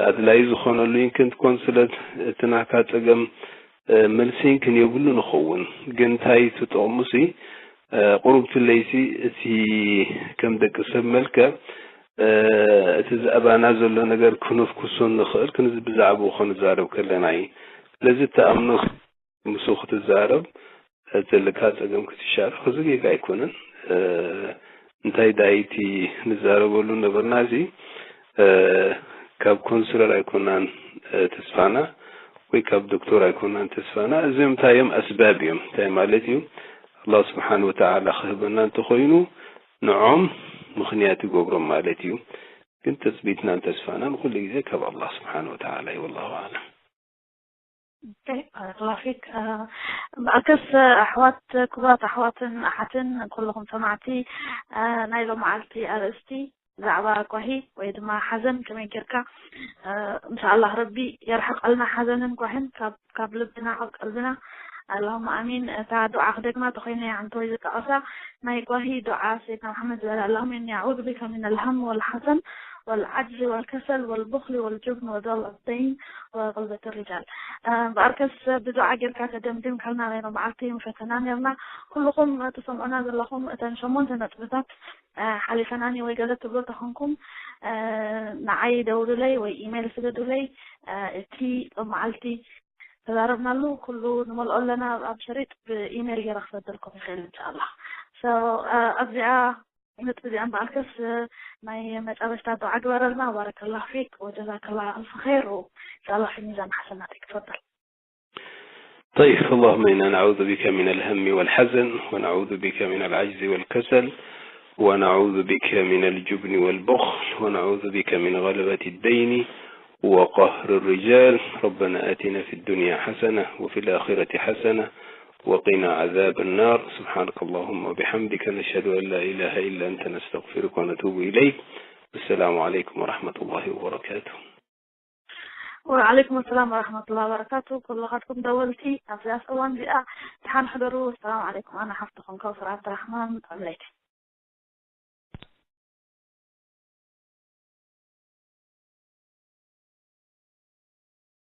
ኣድላይ ዝኾነሉ ይንክን ኮንስለት እቲ ናካ ፀገም መልሲ ይንክን የብሉ ንኸውን ግን እንታይ ትጠቕሙ ሲ ቁሩብ ትለይሲ እቲ ከም ደቂ ሰብ መልከ እቲ ዝኣባና ዘሎ ነገር ክነፍኩሶ ንኽእል ክንዚ ብዛዕባኡ ክንዛረብ ከለና እዩ ስለዚ እትኣምኖ ምስኡ ክትዛረብ፣ ዘለካ ጸገም ክትሻርኽ፣ እዚ ጌጋ ኣይኮነን። እንታይ ዳይቲ ንዛረበሉ ነበርና? እዚ ካብ ኮንስለር ኣይኮናን ተስፋና፣ ወይ ካብ ዶክተር ኣይኮናን ተስፋና። እዚኦም እንታይ እዮም? ኣስባብ እዮም። እንታይ ማለት እዩ? ኣላህ ስብሓን ወተዓላ ክህበና እንተኾይኑ፣ ንዖም ምኽንያት ይገብሮም ማለት እዩ። ግን ተጽቢትናን ተስፋናን ኩሉ ግዜ ካብ ኣላህ ስብሓን ወተዓላ እዩ። ወላሁ ኣዕለም። ባረክላ ፊክ። ብኣከስ ኣሕዋት፣ ክቡራት ኣሕዋትን ኣሓትን፣ ኩልኹም ሰማዕቲ ናይሎ መዓልቲ ኣርእስቲ ብዛዕባ ጓሂ ወይ ድማ ሓዘን ከመይ ጌርካ፣ እንሻኣላህ ረቢ የርሕቀልና ሓዘንን ጓህን ካብ ልብና ካብ ቀልብና። ኣላሁማ ኣሚን። እታ ዱዓ ክደግማ ተኾይነ፣ ሓንቲ ወይ ዝጠቐሳ ናይ ጓሂ ዱዓ ሰይድና መሓመድ ዝበለ፣ ኣላሁማ እኒ ኣዑዙ ቢከ ሚን ኣልሃም ወልሓዘን ወልዓጅዚ ወልከሰል ወልቡኽሊ ወልጁብን ወደል ኣደይን ወቅልበት ሪጃል። በኣርከስ ብዱዓ ጌርካ ተደምድም ካልና ናይሎ መዓልቲ ምፈተና ነርና። ኩልኹም ትሰምዑና ዘለኹም እተን ሸሞንተ ነጥብታት ሓሊፈናኒ ወይ ገለ ትብሉ ተኾንኩም፣ ንዓይ ደውሉለይ ወይ ኢሜይል ስደዱለይ። እቲ ሎም መዓልቲ ተዛረብናሉ ኩሉ ንመልኦ ኣለና። ኣብ ሸሪጥ ብኢሜይል ገይረ ክሰደልኩም ይኽእል እንሻኣላ። ኣብዚኣ ነጥቢ እዚኣ እምበኣርከስ ናይ መጨረሽታ ዱዓ ግበረልና። ባረከላ ፊክ ወጀዛከላ ኣልፍ ኸይር። እንሻኣላ ፊ ሚዛን ሓሰናት ይክፈል። طيب، اللهم إنا نعوذ بك من الهم والحزن، ونعوذ بك من العجز والكسل، ونعوذ بك من الجبن والبخل، ونعوذ بك من غلبة الدين وقهر الرجال. ربنا آتنا في الدنيا حسنة وفي الآخرة حسنة وقنا عذاب النار. سبحانك اللهم وبحمدك، نشهد أن لا إله إلا أنت، نستغفرك ونتوب إليك. السلام عليكم ورحمة الله وبركاته. ወዓለይኩም ሰላም ወረሕመቱላሂ ወበረካቱ። ኩላኻትኩም ደወልቲ ኣብዚ እዋን እዚኣ ደሓን ሕደሩ። ሰላም ዓለይኩም። ኣነ ሓፍትኹም ከውሰር ዓብድራሕማን፣ ጥዑም ለይቲ።